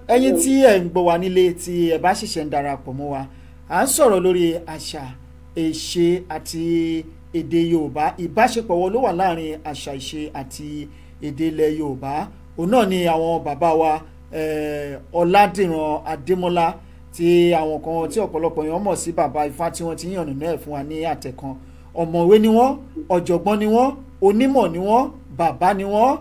Ẹ̀yin tí ẹ ń gbọ́ wa nílé, tí ẹ bá ṣẹ̀ṣẹ̀ ń darapọ̀ mọ́ wa, à ń sọ̀rọ̀ lórí àṣà, ìṣe àti èdè Yorùbá. Ìbáṣepọ̀ wo ló wà láàrin àṣà, ìṣe àti èdè ilẹ̀ Yorùbá? Òun náà ni àwọn bàbá wa Ọládìran Adémọ́lá, tí àwọn kan tí ọ̀pọ̀lọpọ̀ èèyàn mọ̀ sí Bàbá Ifá, tí wọ́n ti yànnà náà fún wa ní àtẹ̀kan. Ọ̀mọ̀wé ni wọ́n, ọ̀jọ̀gbọ́n ni wọ́n, onímọ̀ ni wọ́n, bàbá ni wọ́n.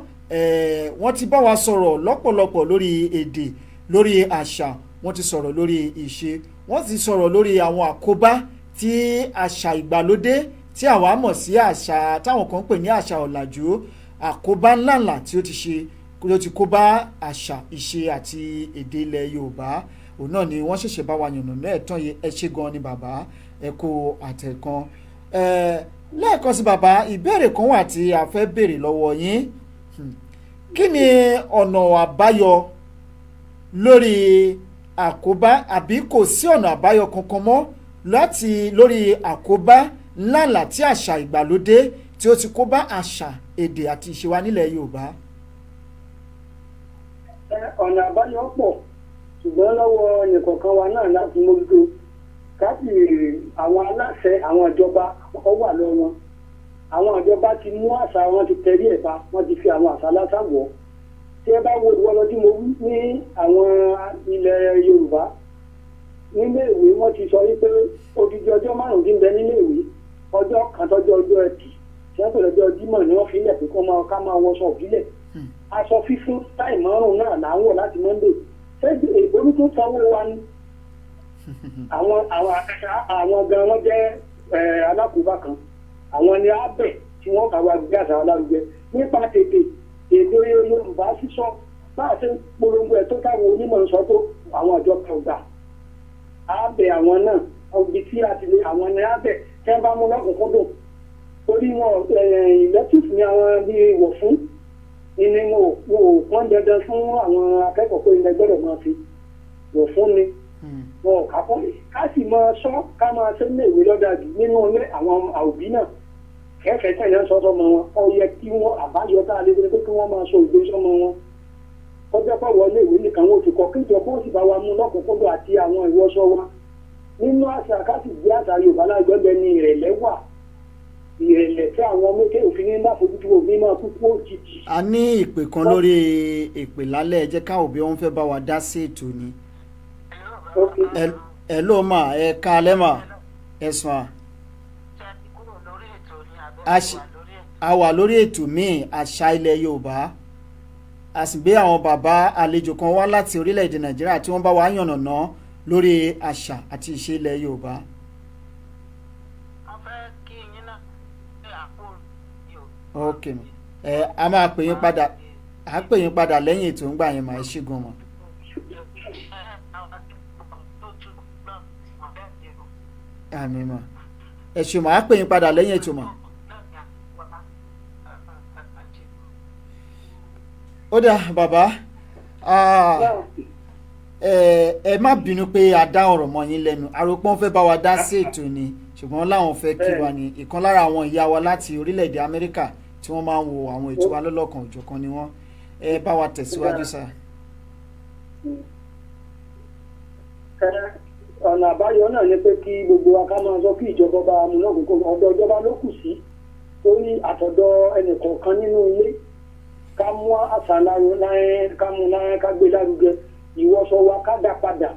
Wọ́n ti bá wa sọ̀rọ̀ lọ́pọ̀lọpọ̀ lórí èdè, lórí àṣà, wọ́n ti sọ̀rọ̀ lórí ìṣe, wọ́n ti sọ̀rọ̀ lórí àwọn àkóbá tí àṣà ìgbàlódé tí àwa mọ̀ sí àṣà, táwọn kan ń pè ní àṣà ọ̀làjú, àkóbá ńláńlá tí ó ti ṣe, ló ti kó bá àṣà, ìṣe àti èdè ilẹ̀ Yorùbá. Òun náà ni wọ́n ṣẹ̀ṣẹ̀ bá wa yànnà náà tán yìí. Ẹ ṣé gan ni, bàbá, ẹ kú àtẹ̀kan. Lẹ́ẹ̀kan sí, bàbá, ìbéèrè kan wà tí a fẹ́ béèrè lọ́wọ́ yín. Kí ni ọ̀nà àbáyọ lórí àkóbá, àbí kò sí ọ̀nà àbáyọ kankan mọ́ láti lórí àkóbá ńláńlá tí àṣà ìgbàlódé tí ó ti kó bá àṣà, èdè àti ìṣe wa nílẹ̀ Yorùbá? Ọ̀nà àbáyọ pọ̀, ṣùgbọ́n lọ́wọ́ ẹnìkọ̀ọ̀kan wa náà láti mójútó káàkiri. Àwọn aláṣẹ, àwọn ìjọba, ó wà lọ́wọ́ wọn. Àwọn ìjọba ti mú àṣà wọn, ti tẹrí ẹ̀ bá wọn, ti fi àwọn àṣà lásà wọ̀. Tí ẹ bá wo ìwọ lọ tí mo wí ní àwọn ilẹ̀ Yorùbá, nílé ìwé, wọ́n ti sọ wípé odidi ọjọ́ 5 tí ń bẹ nílé ìwé, ọjọ́ kan tọ́jú ọjọ́ Ẹtì tí wọ́n pè lọ́jọ́ Jímọ̀ ni wọ́n fi lẹ̀ pé kó máa ká máa wọṣọ ìbílẹ̀. Aṣọ fífún táì márùn náà là ń wọ̀ láti Monday. Ṣé ìborí tó sanwó wa ni? Àwọn gan wọn jẹ́ alákòóbá kan. Àwọn ni á bẹ̀ tí wọ́n bá wa gbé àṣà wa lárugẹ nípa tètè èdè Yorùbá sísọ. Bá a ṣe ń polongo ẹ̀ tó, táwọn onímọ̀ ń sọ tó, àwọn àjọ kan gbà á bẹ̀ àwọn náà. Ibi tí a ti lè, àwọn ni á bẹ̀ tí wọ́n bá mú lọ́kùnkúndùn, torí wọn elective ni àwọn bíi wọ̀ fún ni wọn ò pọ́n dandan fún àwọn akẹ́kọ̀ọ́ pé ilẹ̀ gbọ́dọ̀ máa fi wọ̀ fún ni. Wọn ò kà fún ká sì máa sọ, ká máa ṣe ní ìwé lọ́dàjù nínú ilé. Àwọn òbí náà kẹfẹ́ tẹ̀lé ń sọ sọmọ wọn. Ó yẹ kí wọ́n àbáyọ tá a lè gbé pé kí wọ́n máa sọ ìgbé sọmọ wọn, kọjá pọ̀ wọlé ìwé nìkan wọn ò ti kọ́, kí ìjọba ó sì bá wa mú lọ́kùnkúndùn àti àwọn ìwọṣọ wa nínú àṣà, ká sì gbé àṣà Yorùbá lágbẹ́gbẹ́ ní ìrẹ̀lẹ̀ wà, ìrẹ̀lẹ̀ tí àwọn ọmọ kéèké òfin ní láfojúdú òfin máa kú kú òjijì. A ní ìpè kan lórí ìpè lálẹ́. Ẹ jẹ́ káwọn òbí wọn fẹ́ bá wa dá sí ètò ni. Ẹ ló mà, ẹ káalẹ́ mà, ẹ sùn à. A wà lórí ètò míì, àṣà ilẹ̀ Yorùbá. A sì gbé àwọn bàbá àlejò kan wá láti orílẹ̀-èdè Nàìjíríà tí wọ́n bá wa yànnàná lórí àṣà àti ìṣe ilẹ̀ Yorùbá. Wọ́n fẹ́ kí yín náà pé àpò mi ò. Ok, ẹ a máa pè yín padà, a pè yín padà lẹ́yìn ètò ńgbà yẹn mà. Ẹ ṣígun mọ́. Àmín mà, ẹ ṣe mà, á pè yín padà lẹ́yìn ètò mà. Ó dà, bàbá, ẹ má bínú pé a dá ọ̀rọ̀ mọ́ yín lẹ́nu. Àròpọ̀n fẹ́ bá wa dá sí ètò ni, ṣùgbọ́n láwọn fẹ́ kí wa ní ìkan lára àwọn ìyá wa láti orílẹ̀-èdè Amẹ́ríkà tí wọ́n máa ń wo àwọn ètò wa lọ́lọ́kan òjọ̀kan ni wọ́n. Ẹ bá wa tẹ̀síwájú sá. Ọ̀nà àbáyọ náà ni pé kí gbogbo wa ká máa sọ kí ìjọba bá mú lọ́kùnkún. Ọ̀dọ̀ ìjọba ló kù sí, torí àtọ̀dọ̀ ẹnìkọ̀ọ̀kan nínú ilé, ká mú àṣà láyé, ká mú láyé, ká gbé lárugẹ, ìwọṣọ wa ká dá padà.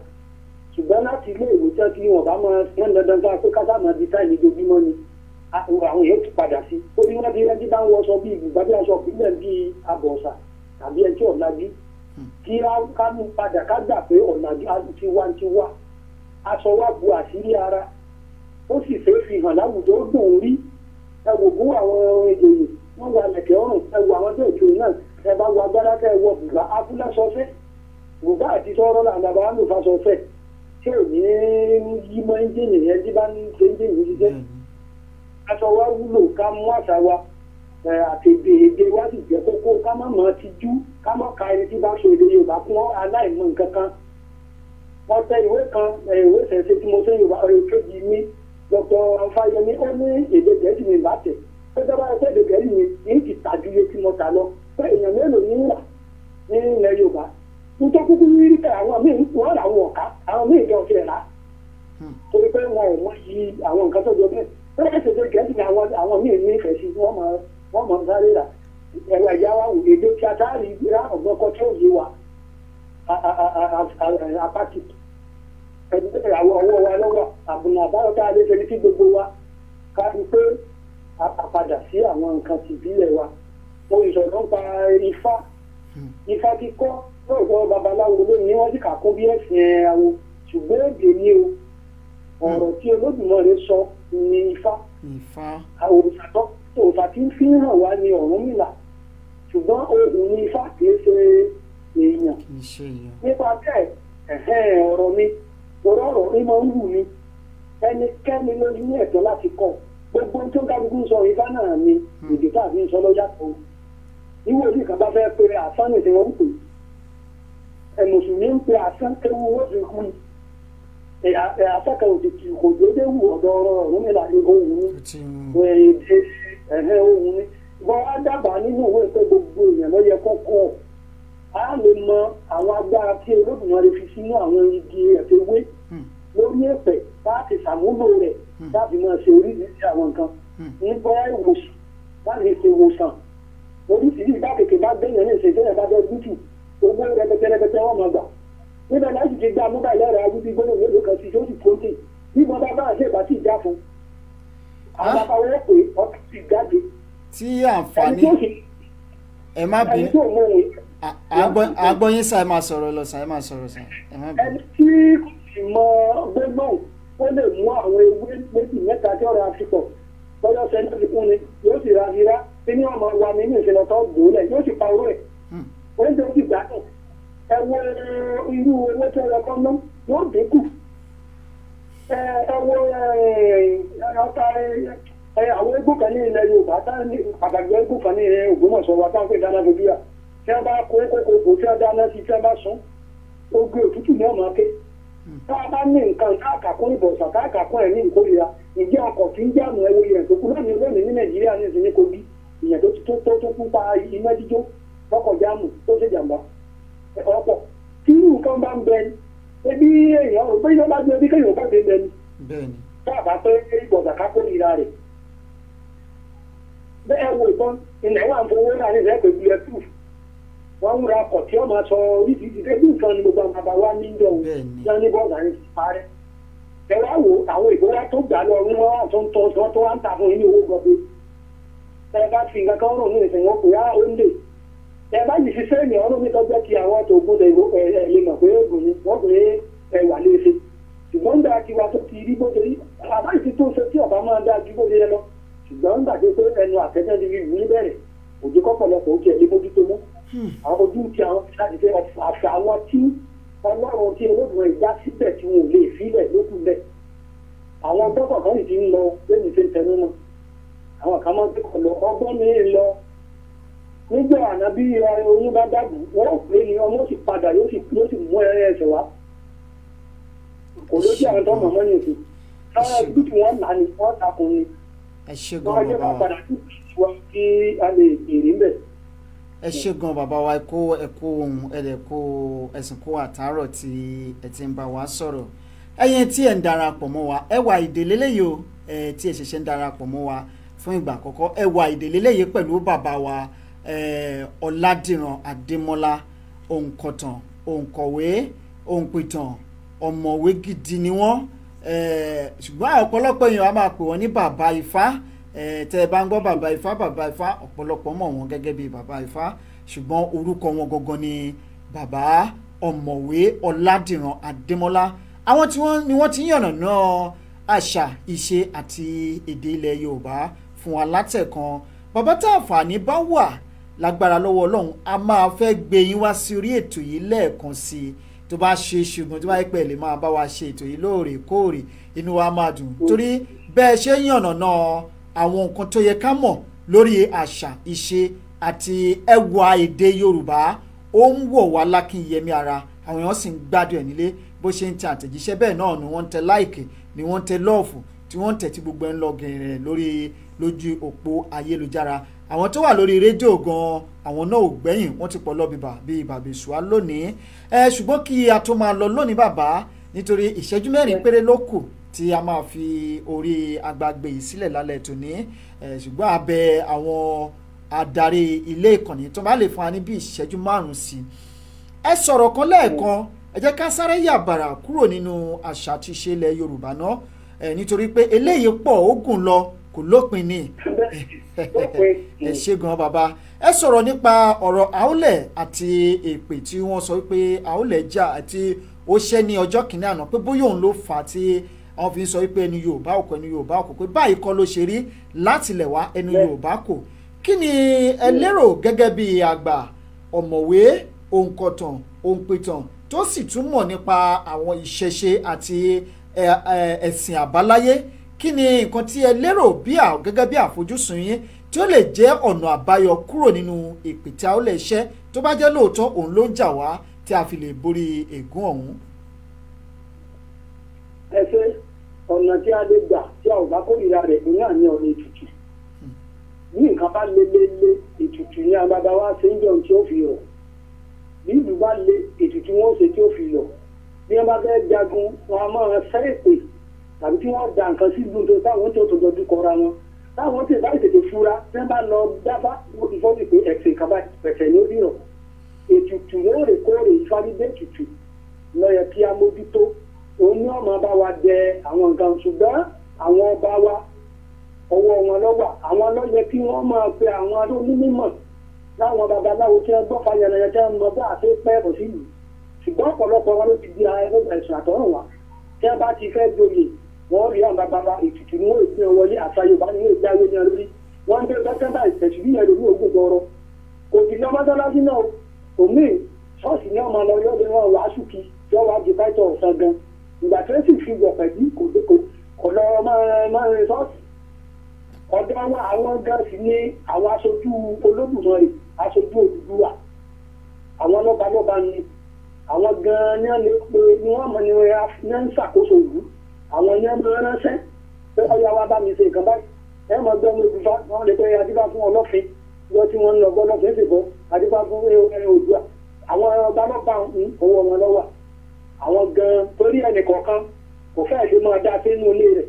Ṣùgbọ́n láti ilé ìwé tí wọ́n ti wọ́n bá máa wọ́n dandan ká pé ká sáà máa di táì ní ojoojúmọ́ ni àwọn èèyàn ti padà sí, torí wọ́n ti rẹ́jí bá ń wọṣọ bíi ibùgbà bí aṣọ ìbílẹ̀ bíi abọ̀ọ̀sà tàbí ẹtí ọ̀làjú, kí ká mú padà, ká gbà pé ọ̀làjú tiwantiwa. Aṣọ wa bu àṣírí ara, ó sì fẹ́ fi hàn láwùjọ, ó dùn ún rí. Ẹ wò bú àwọn ìjòyè wọ́n wà lẹ̀kẹ̀ ọrùn, ẹ wò àwọn tó ìjòyè náà, ẹ bá wọ agbára kẹ ẹ wọ bùbá afúlásọfẹ́, bùbá àti sọ̀rọ̀ làǹdà bá ń lò fásọfẹ́ tí ò ní yí mọ́ ẹ́ńjìnì yẹn tí bá ń ṣe ẹ́ńjìnì ṣiṣẹ́. Aṣọ wa wúlò, ká mú àṣà wa àti èdè wa sì jẹ́ kókó, ká má mọ̀ tijú, ká má ka ẹni tí bá sọ èdè Yorùbá kún aláìmọ̀ nǹkan kan. Wọ́n tẹ ìwé kan, ìwé ṣẹ̀ṣẹ̀ tí mo ṣe Yorùbá kejì mi, Dr. Fáyẹmí, ó ní èdè Gẹ̀ẹ́sì mi bá tẹ̀ pé tó bá yẹ pé èdè Gẹ̀ẹ́sì mi ní ti tà ju iye tí mo tà lọ, pé èèyàn mélòó ní rà ní ilẹ̀ Yorùbá. Nítorí kúkú rí pé àwọn míì wọ́n rà, àwọn ọ̀ká, àwọn míì gan ti rà, torí pé wọn ò mọ yí àwọn nǹkan tó jọ bẹ́ẹ̀. Bẹ́ẹ̀ ṣe èdè Gẹ̀ẹ́sì ni àwọn míì nífẹ̀ẹ́ sí, wọ́n máa sáré rà. Ẹ̀rọ ẹ̀yà wa wò èdè tí a táàrí rà ọ̀gbọ́n kọ́ tí ó yé wa apáti ẹgbẹ́ àwọn ọwọ́ wa lọ́wọ́. Àbùnà àbáyọ tá a lè ṣe ní kí gbogbo wa ká rí pé a padà sí àwọn nǹkan tìbílẹ̀ wa. Mo ìsọ̀rọ̀ ń pa ifá, ifá kíkọ́ lóòótọ́ babaláwo ló ní wọ́n sì kà kún bí ẹ̀sìn awo, ṣùgbọ́n èdè ni o. Ọ̀rọ̀ tí Olódùmarè sọ ni ifá. Òòṣà tí ń fi hàn wá ní Ọ̀rúnmìlà, ṣùgbọ́n ohùn ni ifá, kì í ṣe èèyàn. Nípa bẹ́ẹ̀, ọ̀rọ̀ mi, ọ̀rọ̀ ọ̀rọ̀ mi máa ń wù mí. Ẹnikẹ́ni ló ní ẹ̀tọ́ láti kọ́. Gbogbo tó kálukú ń sọ Ifá náà ni èdè tá a fi ń sọ lọ́jà tó. Ìwé òbí kan bá fẹ́ pe àsán ní ìsìn wọn ń pè. Ẹ mùsùlùmí ń pe àsán kéwu wọ́n fi kú ni. Àsán kan ò sì tì kò déédéé wù ọ̀dọ̀ ọ̀rọ̀ ọ̀run mi làlẹ́ ohun ni. Ó ti ń Èdè ẹ̀hẹ́ ohun ni. Wọ́n á dábàá nínú ìwé pé gbogbo èèyàn ló yẹ kọ́kọ́ á lè mọ àwọn agbára tí Olódùmarè fi sínú àwọn igi ẹ̀fẹ̀wé lórí ẹ̀pẹ̀ láti ṣàmúlò rẹ̀ láti máa ṣe oríṣiríṣi àwọn nǹkan nípa ìwòsàn láti ṣe ìwòsàn oríṣiríṣi. Bá kèké bá gbẹ̀yàn ní ìṣèjọba bá bẹ́ gúúsù owó rẹpẹtẹ rẹpẹtẹ wọn máa gbà níbẹ̀ láti ti gba mobile ẹ̀rọ agbègbè gbọ́dọ̀ mélòó kan sí tó sì kóńtì bí wọn bá bá àṣẹ ìbá sì já fún àwọn bàbá wọn pé ọtún ti jáde tí ẹni àǹfààní tó sì ẹ má ẹni bínú tó mú òun à ń gbọ́ yín sá, ẹ máa sọ̀rọ̀ lọ sá, ẹ máa sọ̀rọ̀ sá, ẹ má bínú. Ẹni tí kò sì mọ gbẹ́gbọ́n, ó lè mú àwọn ewé méjì mẹ́ta tí ọ̀rọ̀ àfikọ̀ lọ́jọ́ sẹ́ni fi kún ni yóò sì ra rírá tí ní ọmọ wa ní ìṣẹ̀lẹ̀ tó gbòólẹ̀ yóò sì pa oró ẹ̀ oúnjẹ ó sì gbádùn. Ẹ wo irú owó tó yẹ kọ́ ná yóò dínkù. Ẹ wo ọta àwọn eégún kan ní ilẹ̀ Yorùbá tá ní pàtàkì eégún kan ní ilẹ̀ Ògbómọ̀ṣọ́ wa táwọn pè dáná fojú yà tí wọ́n bá kó kókó bò tí wọ́n dáná sí tí wọ́n bá sún ogun òtútù ní ọmọ ké. Tá a bá ní nǹkan tá a kà kún ìbọ̀sà tá a kà kún ẹ̀ ní ìkórira ìjẹ́ ọkọ̀ tí ń jáàmù ẹwọ yẹn tó kú lónìí lónìí ní Nàìjíríà ní ìsinmi Kogi ìyẹn tó tó tó kú pa iná jíjó lọ́kọ̀ jáàmù tó ṣe jàǹbá ọ̀pọ̀ tí irú nǹkan bá ń bẹ ebi èèyàn rò pé iná bá gbé ebi kéèyàn bá gbé bẹ ni. Bẹ́ẹ̀ ni. Tá a bá pé ìbọ̀sà ká kórira rẹ̀ bẹ́ẹ̀ wo ìbọn ilẹ̀ wà ń fowó rà ní ìrẹ́pẹ̀ bullet proof wọ́n ń ra ọkọ̀ tí wọ́n máa sọ oríṣiríṣi ẹbí nǹkan ni gbogbo àwọn bàbá wa ní ìjọ òun Bẹ́ẹ̀ ni. yẹn ní bọ́ọ̀dà ní parẹ́. Ẹ wá wo àwọn ìbò wa tó gbà lọ ní wọ́n wá tó ń tọ́ tó tó wá ń ta fún yín ní owó gọbẹ. Ẹ bá fi nǹkan kan rùn ní ìsìn wọn pé á ó ń lè. Ẹ bá yìí ṣiṣẹ́ ènìyàn ọ̀run mi tó jẹ́ kí àwọn tó gún ẹ lè mọ̀ pé oògùn ni wọ́n pè é ẹ wà léṣe. Ṣùgbọ́n ń gbà tiwa tó ti rí bó ṣe rí àbáyé ti tó ṣe tí ọ̀bá máa dáa ju bó ṣe yẹ lọ. Ṣùgbọ́n ń gbàgbé pé ẹnu àtẹ́tẹ́ ti fi wù ní bẹ̀rẹ̀ òjò kọ́pọ̀lọpọ̀ ó tiẹ̀ lé mójútó mọ́ àwọn ojú ti àwọn láti fẹ́ àṣà àwọn tí Ọlọ́run tí Olódùmarè dá síbẹ̀ tí wọn ò lè fílẹ̀ lókun bẹ́ẹ̀. Àwọn ọgbọ́n kọ̀ọ̀kan sì ti ń lọ lẹ́nu ṣe ń tẹnu mọ́ àwọn kan máa ń kọ̀ lọ ọgbọ́n mi ń lọ nígbà àná bí oyún bá dàgbù wọn ò pé ni ọmọ sì padà yóò sì mú ẹsẹ̀ wá kò lójú àwọn tó mọ̀ mọ́ ní ìsìn táwọn ẹbí tí wọ́n là ní wọ́n takùn ni Ẹ ṣé gan wọ́n jẹ́ bàbá ká wa. padà sí ìwà kí a lè èrè ń bẹ̀. Ẹ ṣé gan bàbá wa, ẹ kó ẹ kó ohun ẹ dẹ̀ kó ẹ̀sìn kó àtàárọ̀ tí ẹ ti ń bá wa sọ̀rọ̀. Ẹ̀yin tí ẹ ń darapọ̀ mọ́ wa, ẹ wà ìdè lélẹ́yìí o. Ẹ tí ẹ ṣẹ̀ṣẹ̀ ń darapọ̀ mọ́ wa fún ìgbà àkọ́kọ́, ẹ wà ìdè lélẹ́yìí pẹ̀lú bàbá wa Ọládìran Adémọ́lá, òǹkọ̀tàn, òǹkọ̀wé, òǹpìtàn, ọ̀mọ̀wé gidi ni wọ́n. Ṣùgbọ́n ọ̀pọ̀lọpọ̀ èèyàn á máa pè wọ́n ní Bàbá Ifá. Tẹ́ ẹ bá ń gbọ́ Bàbá Ifá, Bàbá Ifá, ọ̀pọ̀lọpọ̀ mọ̀ wọ́n gẹ́gẹ́ bí Bàbá Ifá, ṣùgbọ́n orúkọ wọn gangan ni bàbá Ọ̀mọ̀wé Ọládìran Adémọ́lá. Àwọn tí wọ́n ni wọ́n ti ń yànnàná àṣà, ìṣe àti èdè ilẹ̀ Yorùbá fún wa látẹ̀kan. Bàbá, tá àǹfààní bá wà lágbára lọ́wọ́ Ọlọ́run, a máa fẹ́ gbé yín wá sí orí ètò yìí lẹ́ẹ̀kan sí i tó bá ṣe é. Ṣùgbọ́n tó bá yẹ pé ẹ lè máa bá wa ṣe ètò yìí lóòrèkóòrè, inú wa máa dùn, torí bẹ́ẹ̀ ṣe ń yànnàná àwọn nǹkan tó yẹ ká mọ̀ lórí àṣà, ìṣe àti ẹwà èdè Yorùbá, ó ń wọ̀ wá lákínyẹmí ara. Àwọn èèyàn sì ń gbádùn ẹ̀ nílé bó ṣe ń tẹ àtẹ̀jíṣẹ́, bẹ́ẹ̀ náà ni wọ́n ń tẹ like, ni wọ́n ń tẹ love, tí wọ́n ń tẹ̀ tí gbogbo ẹ̀ ń lọ gẹ̀rẹ̀ lórí lójú òpó ayélujára. Àwọn tó wà lórí rédíò gan-an, àwọn náà ò gbẹ́yìn, wọ́n ti pọ̀ lọ bìbà bíi bàbá ìṣùá lónìí ẹ. Ṣùgbọ́n kí a tó máa lọ lónìí bàbá, nítorí ìṣẹ́jú 4 péré ló kù tí a máa fi orí agbágbé yìí sílẹ̀ lálẹ́ tòní ẹ, ṣùgbọ́n a bẹ̀ àwọn adarí ilé ìkànnì tó bá lè fún wa ní bí ìṣẹ́jú 5 sí i. Ẹ sọ̀rọ̀ kan lẹ́ẹ̀kan, ẹ jẹ́ ká sáré yàbàrà kúrò nínú àṣà àti ìṣe ilẹ̀ Yorùbá náà ẹ, nítorí pé eléyìí pọ̀, ó gùn lọ, kò lópin ni. Ẹ ṣé gan bàbá. Ẹ sọ̀rọ̀ nípa ọ̀rọ̀ àólẹ̀ àti èpè tí wọ́n sọ pé àólẹ̀ jà àti ó ṣẹ́ ní ọjọ́ kìíní àná, pé bóyá òun ló fà á tí àwọn fi ń sọ wípé ẹnu Yorùbá òkò, ẹnu Yorùbá òkò, pé báyìí kọ́ ló ṣe rí láti lẹ̀ wá, ẹnu Yorùbá kò. Kí ni ẹ lérò gẹ́gẹ́ bí àgbà ọ̀mọ̀wé, òǹkọ̀tàn, òǹpìtàn, tó sì tún mọ̀ nípa àwọn ìṣẹ̀ṣe àti ẹ̀sìn àbáláyé? Kí ni nǹkan tí ẹ lérò bí gẹ́gẹ́ bí àfojúsùn yín tí ó lè jẹ́ ọ̀nà àbáyọ kúrò nínú ìpìtà ó lè ṣẹ́ tó bá jẹ́ lóòótọ́ òun ló ń jà wá tí a fi lè borí ègún ọ̀hún? Ẹ ṣe, ọ̀nà tí a lè gbà tí a ò bá kórìíra rẹ̀ ní àní ọ̀nà ètùtù. Bí nǹkan bá le le le, ètùtù ní agbada wa ṣe ń jẹun tí ó fi rọ̀. Bí ìlú bá le, ètùtù wọn ó ṣe tí ó fi rọ̀. Bí wọ́n bá fẹ́ jagun, wọn a máa ṣẹ́ èpè tàbí tí wọ́n da nǹkan sí ìlú tó táwọn tó tó dojú kọra wọn. Táwọn tí ìbá tètè fura, tí wọ́n bá lọ dábàá ìfọ́sí pé ẹ̀sìn kan bá pẹ̀sẹ̀ ní ó dìrọ̀. Ètùtù lóòrèkóòrè, ìfárídé ètùtù ló yẹ kí a mójútó. Òun ní ọmọ bá wa dẹ àwọn nǹkan, ṣùgbọ́n àwọn ọba wa ọwọ́ wọn lọ́wọ́ àwọn ló yẹ kí wọ́n máa pe àwọn onímọ̀ láwọn babaláwo tí wọ́n gbọ́ fàyànnà tí wọ́n mọ bá àti pẹ́ kò sí ìlú. Ṣùgbọ́n ọ̀pọ̀lọpọ̀ wọn ló ti di ẹ̀sùn àtọ̀rùn wa. Tí wọ́n bá ti fẹ́ joyè, wọ́n rí àwọn bàbá ètùtù ní wọ́n ìpín wọlé, àṣà Yorùbá ní wọ́n ìjáwé ní ọlórí. Wọ́n ń gbé bẹ́tẹ́bà ìtẹ̀sù bí ẹlòmí ogún gbọ́rọ̀. Kò sì lọ mọ́sálásí náà, òmíì ṣọ́ọ̀ṣì ní ọmọ lọ yọ́dẹ wọn wàásù kí tí wọ́n wá di pẹ́tọ̀ ọ̀sán gan. Ìgbà tí ó sì fi wọ̀ pẹ̀lú kò lọ máa ń ṣọ́ọ̀ṣì. Ọ̀dọ́ wa àwọn gan sì ní àwọn aṣojú Olódùmarè, aṣojú Odùduwà, àwọn lọ́balọ́ba ni àwọn gan ní wọ́n lè pe ni wọ́n mọ̀ ní wọ́n ń ṣàkóso ìlú. Àwọn ní wọ́n máa ránṣẹ́ pé ọ̀yà wa bá mi ṣe nǹkan báyìí. Ẹ mọ̀ gbọ́ ní Odùfá, wọ́n lè pe adífá fún Ọlọ́fin lọ tí wọ́n ń lọ gbọ́lọ́fin sì bọ́ adífá fún Oòduà. Àwọn ọba ń owó wọn lọ́wọ́ àwọn gan torí ẹnì kọ̀ọ̀kan kò fẹ́ẹ̀ ṣe máa dá sínú ilé rẹ̀.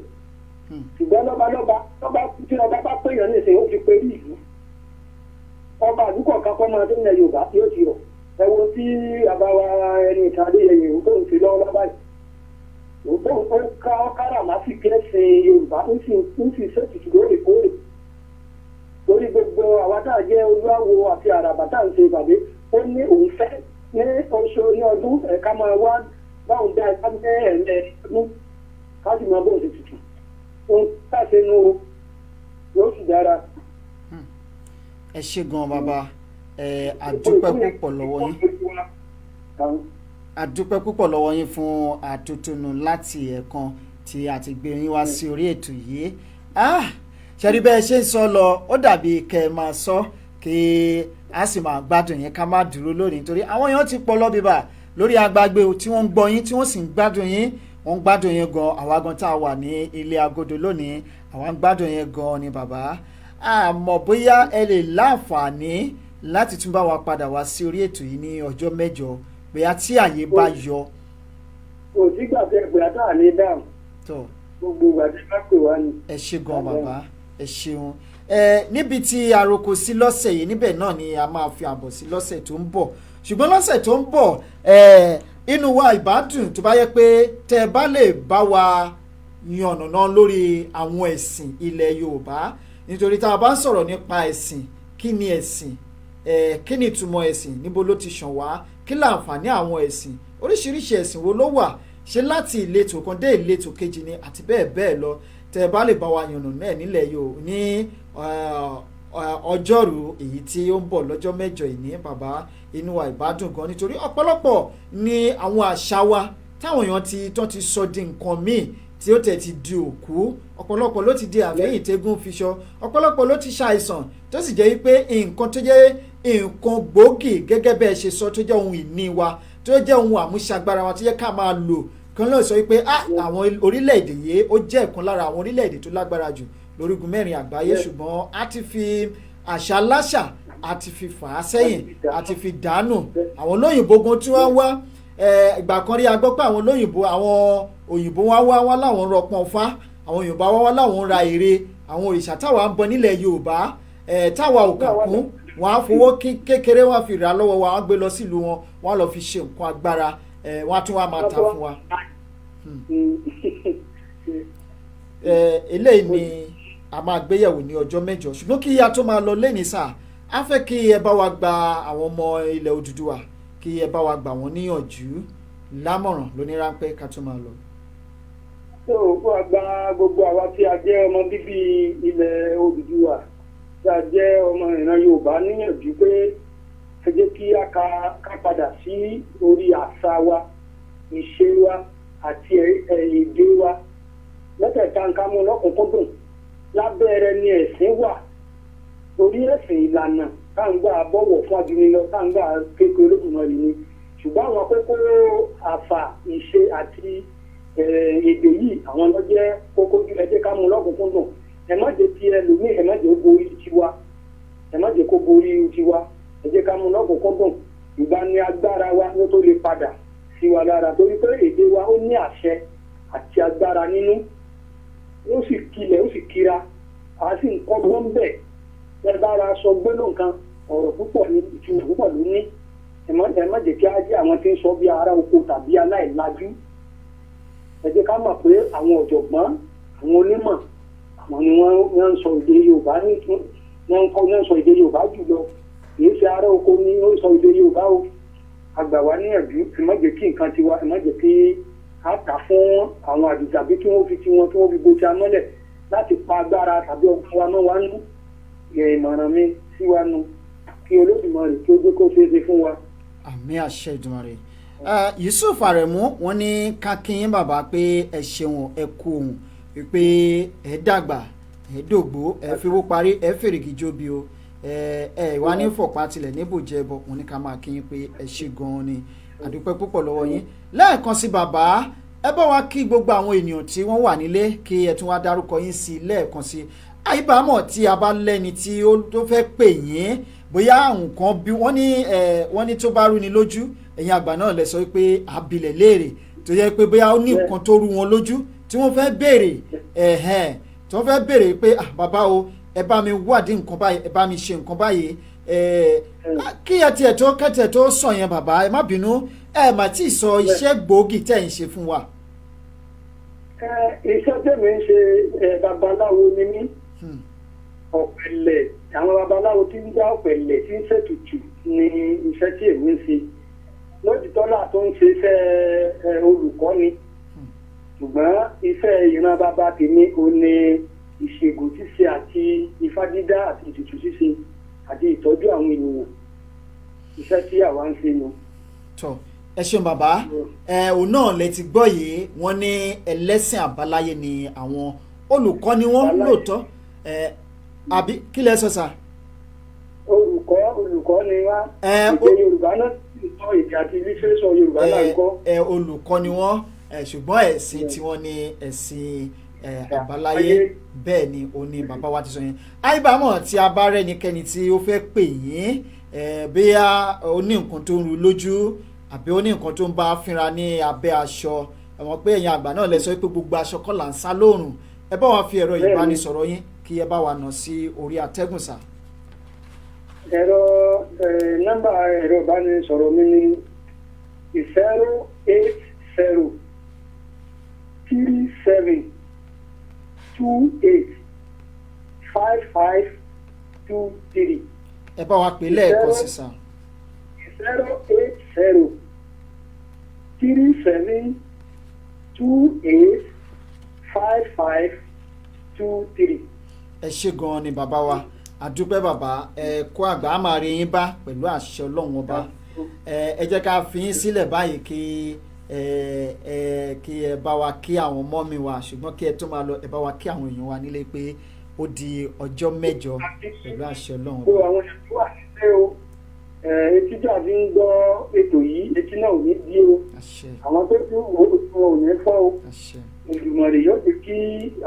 Ṣùgbọ́n lọ́balọ́ba lọ́ba tí ọba bá péyàn nísìnyí, ó fi perí ìlú. Ọba àdúgbò kan kọ́ máa tó ń lẹ Yorùbá yóò ti rọ̀. Ẹ wo tí àbáwa ẹni ìtàn Adéyẹyè tó ń fi lọ́wọ́ lọ́ba yìí, ó ká ọ́kárà má sì kí ẹ̀sìn Yorùbá ń sì ṣètùtù lóòrèkóòrè. Torí gbogbo àwa tá a jẹ́ olúwawo àti àràbà tá à ń ṣe ìpàdé, ó ní òun fẹ́ ní oṣù ní ọdún ẹ̀ka máa wá báwọn dá ẹ̀ka ní ẹ̀ẹ́mẹ́ ọdún ká sì máa bóun ṣe tutù. Ohun tá a ṣe nu o yóò sì dára. Ẹ ṣé gan bàbá, ẹ àdúpẹ́ púpọ̀ lọ́wọ́ yín, àdúpẹ́ púpọ̀ lọ́wọ́ yín fún àtúntúnú láti ẹ̀ẹ̀kan tí a ti gbé yín wá sí orí ètò yìí. Ṣẹ́rí bẹ́ẹ̀ ṣe ń sọ lọ, ó dàbí kẹ́ ẹ máa sọ kí a sì máa gbádùn yín, ká má dúró lónìí nítorí àwọn èèyàn ti pọ̀ lọ́bìbà lórí agbágbé tí wọ́n ń gbọ́ yín tí wọ́n sì ń gbádùn yín. Wọ́n ń gbádùn yín gan. Àwa gan tá a wà ní ilé agodo lónìí, àwa ń gbádùn yín gan ni bàbá. Àmọ́ bóyá ẹ lè láǹfààní láti tún bá wa padà wá sí orí ètò yìí ní ọjọ́ mẹ́jọ, bóyá tí àyè bá yọ. Kò sígbà tẹ pé àtàwọn ní dáhùn, gbogbo ìgbà tí wọ́n pè wá ni. Ẹ ṣé gan bàbá, ẹ ṣeun. Ẹ níbi tí aroko sí lọ́sẹ̀ yìí, níbẹ̀ náà ni a máa fi àbọ̀ sí lọ́sẹ̀ tó ń bọ̀. Ṣùgbọ́n lọ́sẹ̀ tó ń bọ̀, ẹ inú wa ìbádùn tó bá yẹ pé tẹ́ ẹ bá lè bá wa yànnàná lórí àwọn ẹ̀sìn ilẹ̀ Yorùbá, nítorí tá a bá ń sọ̀rọ̀ nípa ẹ̀sìn, kí ni ẹ̀sìn, kí ni ìtumọ̀ ẹ̀sìn, níbo ló ti ṣàn wá, kí láǹfààní àwọn ẹ̀sìn, oríṣiríṣi ẹ̀sìn wo ló wà, ṣé láti ìletò kan dé ìletò kejì ni, àti bẹ́ẹ̀ bẹ́ẹ̀ lọ. Tẹ́ ẹ bá lè bá wa yànnà náà nílẹ̀ Yorùbá ní ọjọ́rú èyí tí ó ń bọ̀ lọ́jọ́ mẹ́jọ ìní bàbá, inú wa ìbádùn gan, nítorí ọ̀pọ̀lọpọ̀ ní àwọn àṣà wa táwọn èèyàn ti tán ti sọ di nǹkan míì tí ó tẹ̀ ti di òkú. Ọ̀pọ̀lọpọ̀ ló ti di àfẹ́yìntẹ́gùn fiṣọ, ọ̀pọ̀lọpọ̀ ló ti ṣàìsàn, tó sì jẹ́ pé nǹkan tó jẹ́ nǹkan gbòógì gẹ́gẹ́ bẹ́ẹ̀ ṣe sọ, tó jẹ́ ohun ìní wa, tó jẹ́ ohun àmúṣagbára wa, tó jẹ́ ká máa lò kan ló sọ wípé àwọn orílẹ̀-èdè yìí ó jẹ́ ìkan lára àwọn orílẹ̀-èdè tó lágbára jù lórígun mẹ́rin àgbáyé. Ṣùgbọ́n a ti fi àṣà láṣà, a ti fi fà á sẹ́yìn, a ti fi dànù. Àwọn olóyìnbó gan tí wọ́n wá ìgbà kan rí, a gbọ́ pé àwọn olóyìnbó, àwọn òyìnbó wá wá wá láwọn ń rọpọn fá, àwọn òyìnbó wá wá láwọn ń ra ère àwọn òrìṣà táwa ń bọ nílẹ̀ Yorùbá, táwa ò kà kún. Wọ́n á fowó kékeré wọ́n á fi rà lọ́wọ́ wa, wọ́n á gbé lọ sílùú wọn, wọ́n á lọ fi ṣe nǹkan agbára, wọ́n á tún wá máa ta fún wa. Eléyìí ni a máa gbéyẹ̀wò ní ọjọ́ mẹ́jọ. Ṣùgbọ́n kí a tó máa lọ lẹ́ni sà, á fẹ́ kí ẹ bá wa gba àwọn ọmọ ilẹ̀ Odùduwà, kí ẹ bá wa gbà wọ́n níyànjú lámọ̀ràn lóníráńpẹ́ ká tó máa lọ. Tó o kó a gba gbogbo àwa tí a jẹ́ ọmọ bíbí ilẹ̀ Odùduwà, tí a jẹ́ ọmọ ìran Yorùbá níyànjú pé ẹ jẹ́ kí a ká padà sí orí àṣà wa, ìṣe wa àti èdè wa mẹ́tẹ̀ẹ̀ta. Mẹ́tẹ̀ẹ̀ta nǹkan mú lọ́kùnkúndùn. Lábẹ́rẹ́ ni ẹ̀sìn wà, torí ẹ̀sìn ìlànà káńgbà bọ̀wọ̀ fún adúnilọ, káńgbà kékeré Olódùmarè ni. Ṣùgbọ́n àwọn kókó àfà, ìṣe àti èdè yìí, àwọn ló jẹ́ kókó jù. Ẹ jẹ́ ká mú lọ́kùnkúndùn. Ẹ má jẹ́ ti ẹlòmíì, ẹ má jẹ́ ó borí tiwa, ẹ má jẹ́ kó borí tiwa. Ẹ jẹ́ ká mú lọ́kùnkúndùn. Ìgbà ni agbára wa ló tó lè padà sí wa lára, torí pé èdè wa ó ní àṣẹ àti agbára nínú, ó sì kilẹ̀, ó sì kira, a sì ń kọ́gbọ́n bẹ̀. Ẹ bá ra aṣọ gbólóhùn kan, ọ̀rọ̀ púpọ̀ ní ìtumọ̀ púpọ̀ ló ní. Ẹ má jẹ́ kí á jẹ́ àwọn tí ń sọ bí ará oko tàbí aláìlájú. Ẹ jẹ́ ká mọ̀ pé àwọn ọ̀jọ̀gbọ́n, àwọn onímọ̀, àwọn ni wọ́n ń sọ èdè Yorùbá ní wọ́n ń kọ́, wọ́n ń sọ èdè Yorùbá jùlọ. Kìí ṣe ará oko ni ó ń sọ èdè Yorùbá o. Àgbà wa níyànjú, ẹ má jẹ́ kí nǹkan tiwa, ẹ má jẹ́ kí á tà fún àwọn àjèjì àbí kí wọ́n fi tiwọn, kí wọ́n fi bo ti amọ́lẹ̀ láti pa agbára tàbí ọgbọ́n wa mọ́ wa nú. Ìmọ̀ràn mi sí wa nu, kí Olódùmarè kí ó gbé kó ṣeé ṣe fún wa. Àmín, àṣẹ Èdùmàrè. Yusuf Aremu, wọ́n ní ká kí yín bàbá pé ẹ ṣeun, ẹ kú òun, pé ẹ dàgbà, ẹ dògbó, ẹ fowó parí, ẹ fèrègì jóbi o, ẹ wá ní fọ̀pá tilẹ̀ níbòjẹ́ ẹbọ. Wọ́n ní ká máa kí yín pé ẹ ṣe gan-an ni, àdúpẹ́ púpọ̀ lọ́wọ́ yín. Lẹ́ẹ̀kan sí, bàbá, ẹ bá wa kí gbogbo àwọn ènìyàn tí wọ́n wà nílé, kí ẹ tún wá dárúkọ yín sí lẹ́ẹ̀kan sí. Àyíbámọ̀ tí a bá lẹ́ni tí ó tó fẹ́ pè yín, bóyá nǹkan bí wọ́n ní ẹ wọ́n ní tó bá rú ni lójú, ẹ̀yin àgbà náà lẹ sọ pé àbílẹ̀ léèrè, tó yẹ pé bóyá ó ní nǹkan tó rú wọn lójú tí wọ́n fẹ́ béèrè, ẹ̀hẹ́n, tí wọ́n fẹ́ béèrè pé, "Ah, bàbá o, ẹ bá mi wádìí nǹkan báyìí, ẹ bá mi ṣe nǹkan báyìí." Kí ẹ tiẹ̀ tó kẹ́tẹ̀ tó sọ yẹn, bàbá, ẹ má bínú, ẹ mà tí ì sọ iṣẹ́ gbòógì tẹ̀ ń ṣe fún wa. Iṣẹ́ tèmi ń ṣe, babaláwo ni mí. Ọ̀pẹ̀lẹ̀, àwọn babaláwo tí ń dá ọ̀pẹ̀lẹ̀, tí ń ṣètùtù ni iṣẹ́ tí èmi ń ṣe. Lójútọ́ náà tó ń ṣe iṣẹ́ olùkọ́ni, ṣùgbọ́n iṣẹ́ ìran bàbá tèmi ò ní ìṣègùn ṣíṣe àti ifá dídá àti ètùtù ṣíṣe àti ìtọ́jú àwọn ènìyàn. Iṣẹ́ tí àwa ń ṣe nu. Tọ, ẹ ṣeun bàbá. Ẹ òun náà lẹ ti gbọ́ yìí. Wọ́n ní ẹlẹ́sìn àbáláyé ni àwọn, olùkọ́ ni wọ́n lóòótọ́. Ẹ àbí kí lẹ sọ sà? Olùkọ́ ni wá. Èdè Yorùbá náà sì sọ, èdè àti lísẹsọ Yorùbá náà ń kọ́. Ẹ olùkọ́ ni wọ́n, ṣùgbọ́n ẹ̀sìn tí wọ́n ní ẹ̀sìn àbáláyé. Bẹ́ẹ̀ ni, òun ni bàbá wa ti sọ yẹn. Àìbámọ̀ tí a bá rẹ́nikẹ́ni tí ó fẹ́ pè yín, bóyá ó ní nǹkan tó ń ru lójú àbí ó ní nǹkan tó ń bá fínra ní abẹ́ aṣọ, ẹ mọ̀ pé ẹ̀yin àgbà náà lẹ sọ pé gbogbo aṣọ kọ́ là ń sá lóòrùn, ẹ bá wa fi ẹ̀rọ ìbánisọ̀rọ̀ yín kí ẹ bá wa nà sí orí atẹ́gùn sà. Ẹ̀rọ nọ́mbà ẹ̀rọ ìbánisọ̀rọ̀ mi ni 08037285523. Ẹ bá wa pè lẹ́ẹ̀kan sí sà. 08037285523. Ẹ ṣé gan-an ni bàbá wa, àdúpẹ́ bàbá. Ẹ kó àgbà, á máa rí yín bá pẹ̀lú àṣẹ Ọlọ́run Ọba. Ẹ jẹ́ ká fi yín sílẹ̀ báyìí kí ẹ ẹ kí ẹ bá wa kí àwọn ọmọ mi wa. Ṣùgbọ́n kí ẹ tó máa lọ, ẹ bá wa kí àwọn èèyàn wa nílé pé ó di ọjọ́ 8 pẹ̀lú àṣẹ Ọlọ́run Gbogbo Ọba. àwọn èèyàn tó wà nílé o, etí tí a fi ń gbọ́ ètò yìí, etí náà ò ní dí o. Àṣẹ. Àwọn tó ti wò ó, tí wọn ò ní fọ́ o. Àṣẹ. Èdùmàrè yóò jẹ́ kí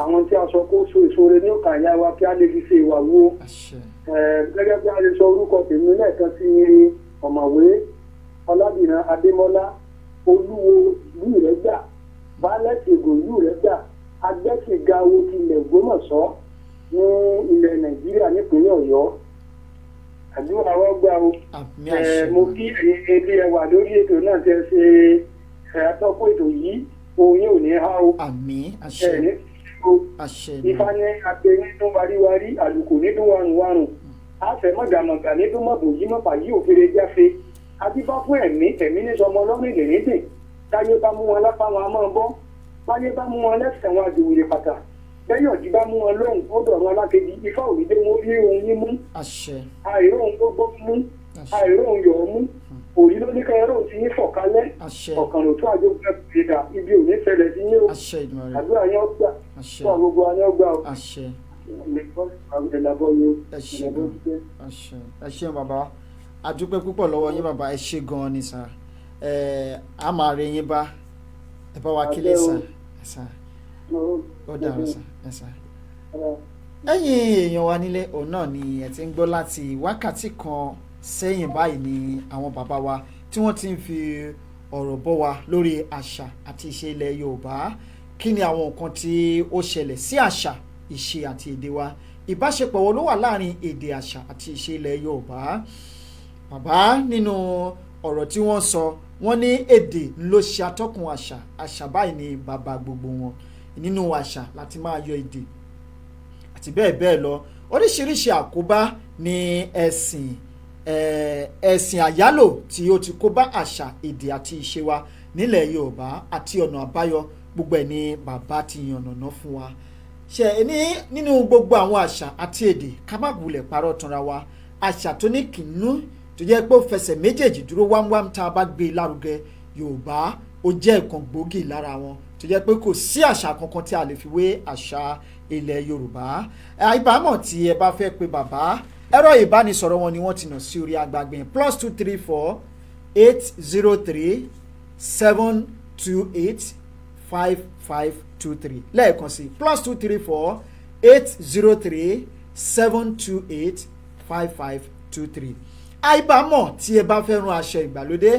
àwọn tí a sọ kó so èso rẹ̀ ní òkà ìyá wa, kí a lè fi ṣe ìwà wo. Àṣẹ. Gẹ́gẹ́ bí a lè sọ, orúkọ tèmi lẹ́ẹ̀kan sí ní Ọ̀mọ̀wé Ọlábìrán Adémọ́lá, Olúwo ìlú Ìrẹ́gbà, Baálẹ̀ Ṣègùn ìlú Ìrẹ́gbà, Agbẹ́sìngawo ti ilẹ̀ Ògbómọ̀ṣọ́ ní ilẹ̀ Nàìjíríà, nípínlẹ̀ Ọ̀yọ́. Àdúrà wa gbà o. Àmín, àṣẹ. Mo kí ẹ̀yin ilé ẹ wà lórí ètò náà tẹ́ ṣe ẹ atọ́kùn ètò yìí, ohun yóò ní há o. Àmín, àṣẹ. Ẹ ní o. Àṣẹ. Ifá ní apẹ nínú wáríwárí, àlùkò nínú wárùnwárùn, àfẹmọgàmọgà nínú mọbò yí mọfà yí òfèrè jáfe, adífá fún ẹ̀mí ẹ̀mí ní sọmọ ọlọ́run ìrìndè. Táyé bá mú wọn lápá, wọn a máa bọ́. Báyé bá mú wọn lẹ́sẹ̀, wọn àjòwèrè pàtà. Lẹ́yìn ọ̀jí bá mú wọn lóhùn, ó dọ̀rọ̀ alákejì. Ifá òní dé wọn rí ohun yín mú. Àṣẹ. Àìró ohun gbogbo mú. Àṣẹ. Àìró ohun yọ̀ ọ́ mú. Òyìn ló ní kẹrọ tí yín fọ̀kálẹ́. Àṣẹ. Ọ̀kan ló tún àjọ ìgbà ibi ò ní ṣẹlẹ̀ sí yín o. Àṣẹ Èdùmàrè. Àdúrà yẹn gbà. Àṣẹ. Fún gbogbo ayé gbà o. Àṣẹ. Ẹ̀làbọ̀ yìí o. Ẹ ṣé Ẹ̀làbọ̀ gan. jíjẹ́. Àṣẹ. Ẹ ṣeun bàbá, a dúpẹ́ púpọ̀ lọ́wọ́ yín bàbá, ẹ ṣé gan ni sà. Ẹ á máa rí yín bá, ẹ bá wa kílẹ̀ Àṣẹ o. sà. Ẹ sà, ó dàrú sà, ẹ sà. Ẹ̀yin èèyàn wa nílé, òun náà ni ẹ ti ń gbọ́ láti wákàtí kan sẹ́yìn báyìí ni àwọn bàbá wa tí wọ́n ti ń fi ọ̀rọ̀ bọ́ wa lórí àṣà àti ìṣe ilẹ̀ Yorùbá. Kí ni àwọn nǹkan tí ó ṣẹlẹ̀ sí àṣà, ìṣe àti èdè wa? Ìbáṣepọ̀ wo ló wà láàrin èdè, àṣà àti ìṣe ilẹ̀ Yorùbá? Bàbá nínú ọ̀rọ̀ tí wọ́n sọ, wọ́n ní èdè ló ṣe atọ́kùn àṣà, àṣà báyìí ni bàbá gbogbo wọn. Nínú àṣà láti máa yọ èdè àti bẹ́ẹ̀ bẹ́ẹ̀ lọ. Oríṣiríṣi àkóbá ni ẹ̀sìn ẹ̀sìn àyálò tí ó ti kó bá àṣà, èdè àti ìṣe wa nílẹ̀ Yorùbá àti ọ̀nà àbáyọ, gbogbo ẹ̀ ni bàbá ti yànnàná fún wa. Ṣe ní nínú gbogbo àwọn àṣà àti èdè, ká má wulẹ̀ parọ́ tanra wa, àṣà tó ní kìnnú tó jẹ́ pé ó fẹsẹ̀ méjèèjì dúró wámúwám tá a bá gbé e lárugẹ, Yorùbá ó jẹ́ ìkan gbòógì lára wọn, tó jẹ́ pé kò sí àṣà kankan tí a lè fi wé àṣà ilẹ̀ Yorùbá. Ìbámọ̀ tí ẹ bá fẹ́ pe bàbá, ẹ̀rọ ìbánisọ̀rọ̀ wọn ni wọ́n ti nà sí orí agbágbé: +234 803 728 5523. Lẹ́ẹ̀kan sí, +234 803 728 5523. Àìbámọ̀ tí ẹ bá fẹ́ rán aṣọ ìgbàlódé,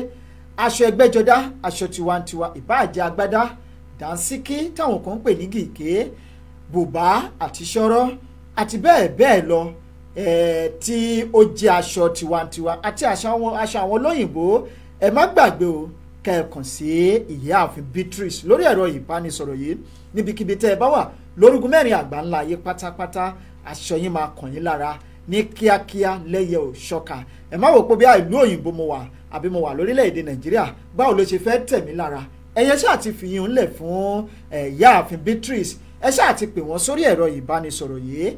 aṣọ ẹgbẹ́jọdá, aṣọ tiwantiwa, ìbáàjẹ́ agbádá, dànsíkí táwọn kan ń pè ní gìgé, bùbá àti ṣọ́rọ́ àti bẹ́ẹ̀ bẹ́ẹ̀ lọ, tí ó jẹ́ aṣọ tiwantiwa àti aṣọ àwọn olóyìnbó, ẹ má gbàgbé o, kẹ́ ẹ kàn sí ìyáàfin Beatrice lórí ẹ̀rọ ìbánisọ̀rọ̀ yìí. Níbikíbi tẹ́ ẹ bá wà lórúkún mẹ́rin àgbà ńlá ayé pátápátá, aṣọ yín máa kàn yín lára ní kíákíá lẹ́yẹ ò ṣọ́ka. Ẹ má wò pé bí ìlú òyìnbó mo wà àbí mo wà lórílẹ̀‐èdè Nàìjíríà, báwo ló ṣe fẹ́ tẹ̀ mí lára? Ẹ̀yẹ ṣáà ti fi yín ńlẹ̀ fún ìyáàfin Beatrice. Ẹ ṣáà ti pè wọ́n sórí ẹ̀rọ ìbánisọ̀rọ̀ yìí: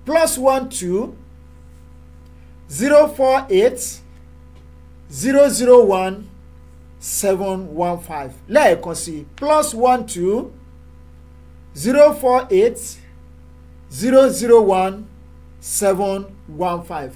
+1 204 800 1715. Lẹ́ẹ̀kan sí, +1 204 800 1715.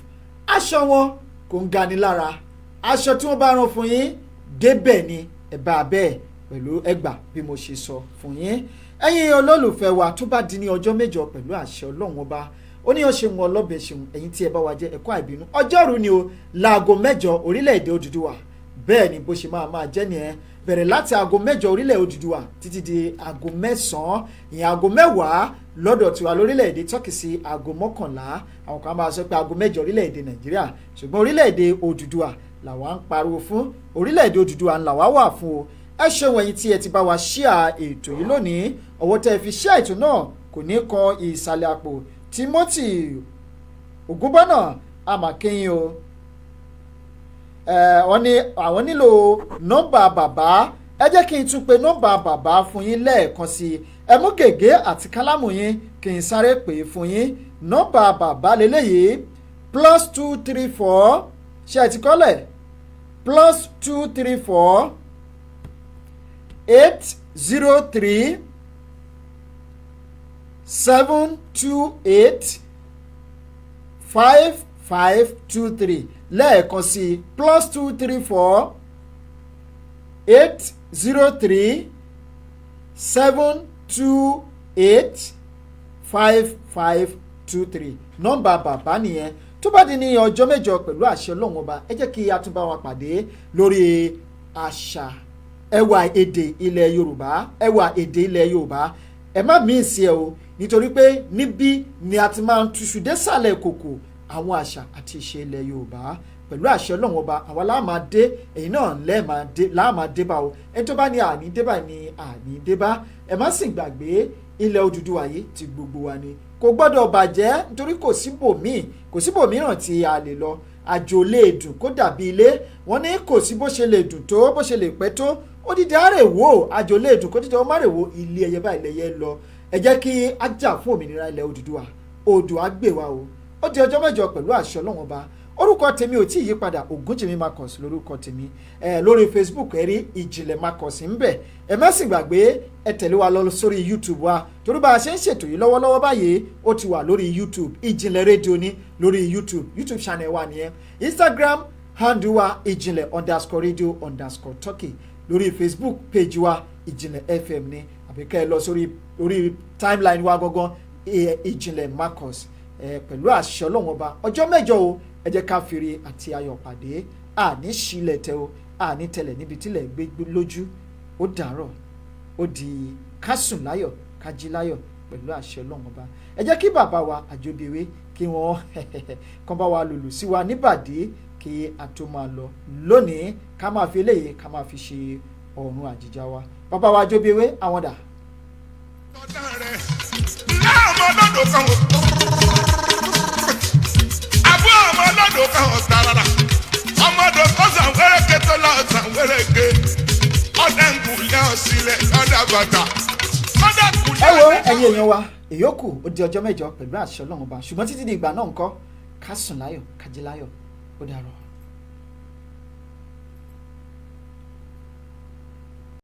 Aṣọ wọn kò ń gani lára. Aṣọ tí wọ́n bá rán fún yín débẹ̀ ni ẹ bá bẹ́ẹ̀ pẹ̀lú ẹgbà bí mo ṣe sọ fún yín. Ẹ̀yin olólùfẹ́ wa, tó bá di ní ọjọ́ mẹ́jọ pẹ̀lú àṣẹ Ọlọ́run Ọba, ó ní ọ̀ṣẹ̀ wọn ọlọ́bẹ̀ ṣeun. Ẹ̀yin tí ẹ bá wa jẹ́ ẹ̀kọ́ àìbínú, ọjọ́rú ni o, láago 8 orílẹ̀-èdè Odùduwà. Bẹ́ẹ̀ ni bó ṣe máa máa jẹ́ nìyẹn, bẹ̀rẹ̀ láti aago 8 orílẹ̀ Odùduwà títí di aago 9, ìyẹn aago 10 lọ́dọ̀ tiwa lórílẹ̀‐èdè Turkey sí aago 11. Àwọn kan máa sọ pé aago 8 orílẹ̀‐èdè Nàìjíríà, ṣùgbọ́n orílẹ̀‐èdè Odùduwà làwa ń pariwo fún, orílẹ̀‐èdè Odùduwà làwa wà fún o. Ẹ ṣeun ẹ̀yin tí ẹ ti bá wa ṣíà ètò yìí lónìí. Ọwọ́ tẹ́ ẹ fi ṣíà ètò náà kò ní kan ìsàlẹ̀ àpò. Timothy Ògúnbọ́nà amakéyìn o, wọ́n ní àwọn nílò nọ́mbà bàbá. Ẹ jẹ́ kí n tún pe nọ́mbà bàbá fún yín lẹ́ẹ̀kan sí i. Ẹ mú gègé àti kálámù yín kí n sáré pè é fún yín. Nọ́mbà bàbá lélẹ́yìí: +234, ṣé ẹ ti kọ́lẹ̀? +234 803 728 5523. Lẹ́ẹ̀kan sí, +234 803 728 5523. Nọ́mbà bàbá nìyẹn. Tó bá di ní ọjọ́ mẹ́jọ pẹ̀lú àṣẹ Ọlọ́run Ọba, ẹ jẹ́ kí a tún bá wa pàdé lórí àṣà, ẹwà èdè ilẹ̀ Yorùbá. Ẹwà èdè ilẹ̀ Yorùbá, ẹ má miss ẹ o, nítorí pé níbí ni a ti máa ń túṣu désàlẹ̀ kòkò àwọn àṣà àti ìṣe ilẹ̀ Yorùbá. Pẹ̀lú àṣẹ Ọlọ́run Ọba, àwa láà máa dé, èyí náà láà máa dé bá o. Ẹni tó bá ní àní dé bá ní àní dé bá. Ẹ má sì gbàgbé, ilẹ̀ Odùduwà yìí ti gbogbo wa ni, kò gbọ́dọ̀ bàjẹ́, nítorí kò síbòmíì, kò síbòmíràn tí a lè lọ. Àjò lè dùn kó dàbí ilé. Wọ́n ní kò sí bó ṣe lè dùn tó, bó ṣe lè pẹ́ tó, ó dídí àrèwò. Àjò lè dùn kó dídí ọmọ àrèwò, ilé ẹyẹ báyìí lẹyẹ lọ. Ẹ jẹ́ kí a jà fún òmìnira ilẹ̀ Odùduwà. Oòduà á gbè wá o. Ó di ọjọ́ mẹ́jọ pẹ̀lú àṣẹ Ọlọ́run Ọba. Orúkọ tèmi ò tí ì yípadà, Ògúnjìmí Marcus lórúkọ tèmi. Ẹ lórí Facebook, ẹ rí Ìjìnlẹ̀ Marcus ń bẹ̀. Ẹ má sì gbàgbé, ẹ tẹ̀lé wa lọ sórí YouTube wa, torí bá a ṣe ń ṣètò yìí lọ́wọ́lọ́wọ́ báyìí, ó ti wà lórí YouTube. Ìjìnlẹ̀ Rédíò ní lórí YouTube, YouTube channel wa nìyẹn. Instagram handle wa, ìjìnlẹ̀_radio_turkey. Lórí Facebook page wa, Ìjìnlẹ̀ FM ní, àbí kẹ́ ẹ lọ sórí orí timeline wa gangan, Ìjìnlẹ̀ Marcus. Pẹ̀lú àṣẹ Ọlọ́run Ọba, ọjọ́ 8 o, ẹ jẹ́ ká fìrí àti ayọ̀ pàdé. Àní sílẹ̀ tẹ o, àní tẹlẹ̀ níbi tílẹ̀ gbé lójú. Ó dàárọ̀, ó di ká sùn láyọ̀, ká jí láyọ̀ pẹ̀lú àṣẹ Ọlọ́run Ọba. Ẹ jẹ́ kí bàbá wa Àjọbíwé kí wọ́n kàn bá wa lùlù sí wa níbàdí kí a tó máa lọ lónìí, ká máa fi eléyìí, ká máa fi ṣe ọ̀run àjìjà wa. Bàbá wa Àjọbíwé, àwọn dà? Ọmọ lọ́dọ̀ kan ò àbúrò, ọmọ lọ́dọ̀ kan ò tààrà, ọmọdé kan sàn wẹ́rẹ́kẹ́ tó lọ sàn wẹ́rẹ́kẹ́, ọ̀dà ń kúlẹ̀ ọ̀sílẹ̀ ọ̀dà bàtà ọ̀dà kúlẹ̀. Ẹ wo, ẹ̀yin èèyàn wa, ìyókù ó di ọjọ́ 8 pẹ̀lú àṣẹ Ọlọ́run Ọba. Ṣùgbọ́n títí di ìgbà náà ńkọ́, ká sùn láyọ̀, ká jí láyọ̀. Ó dàárọ̀.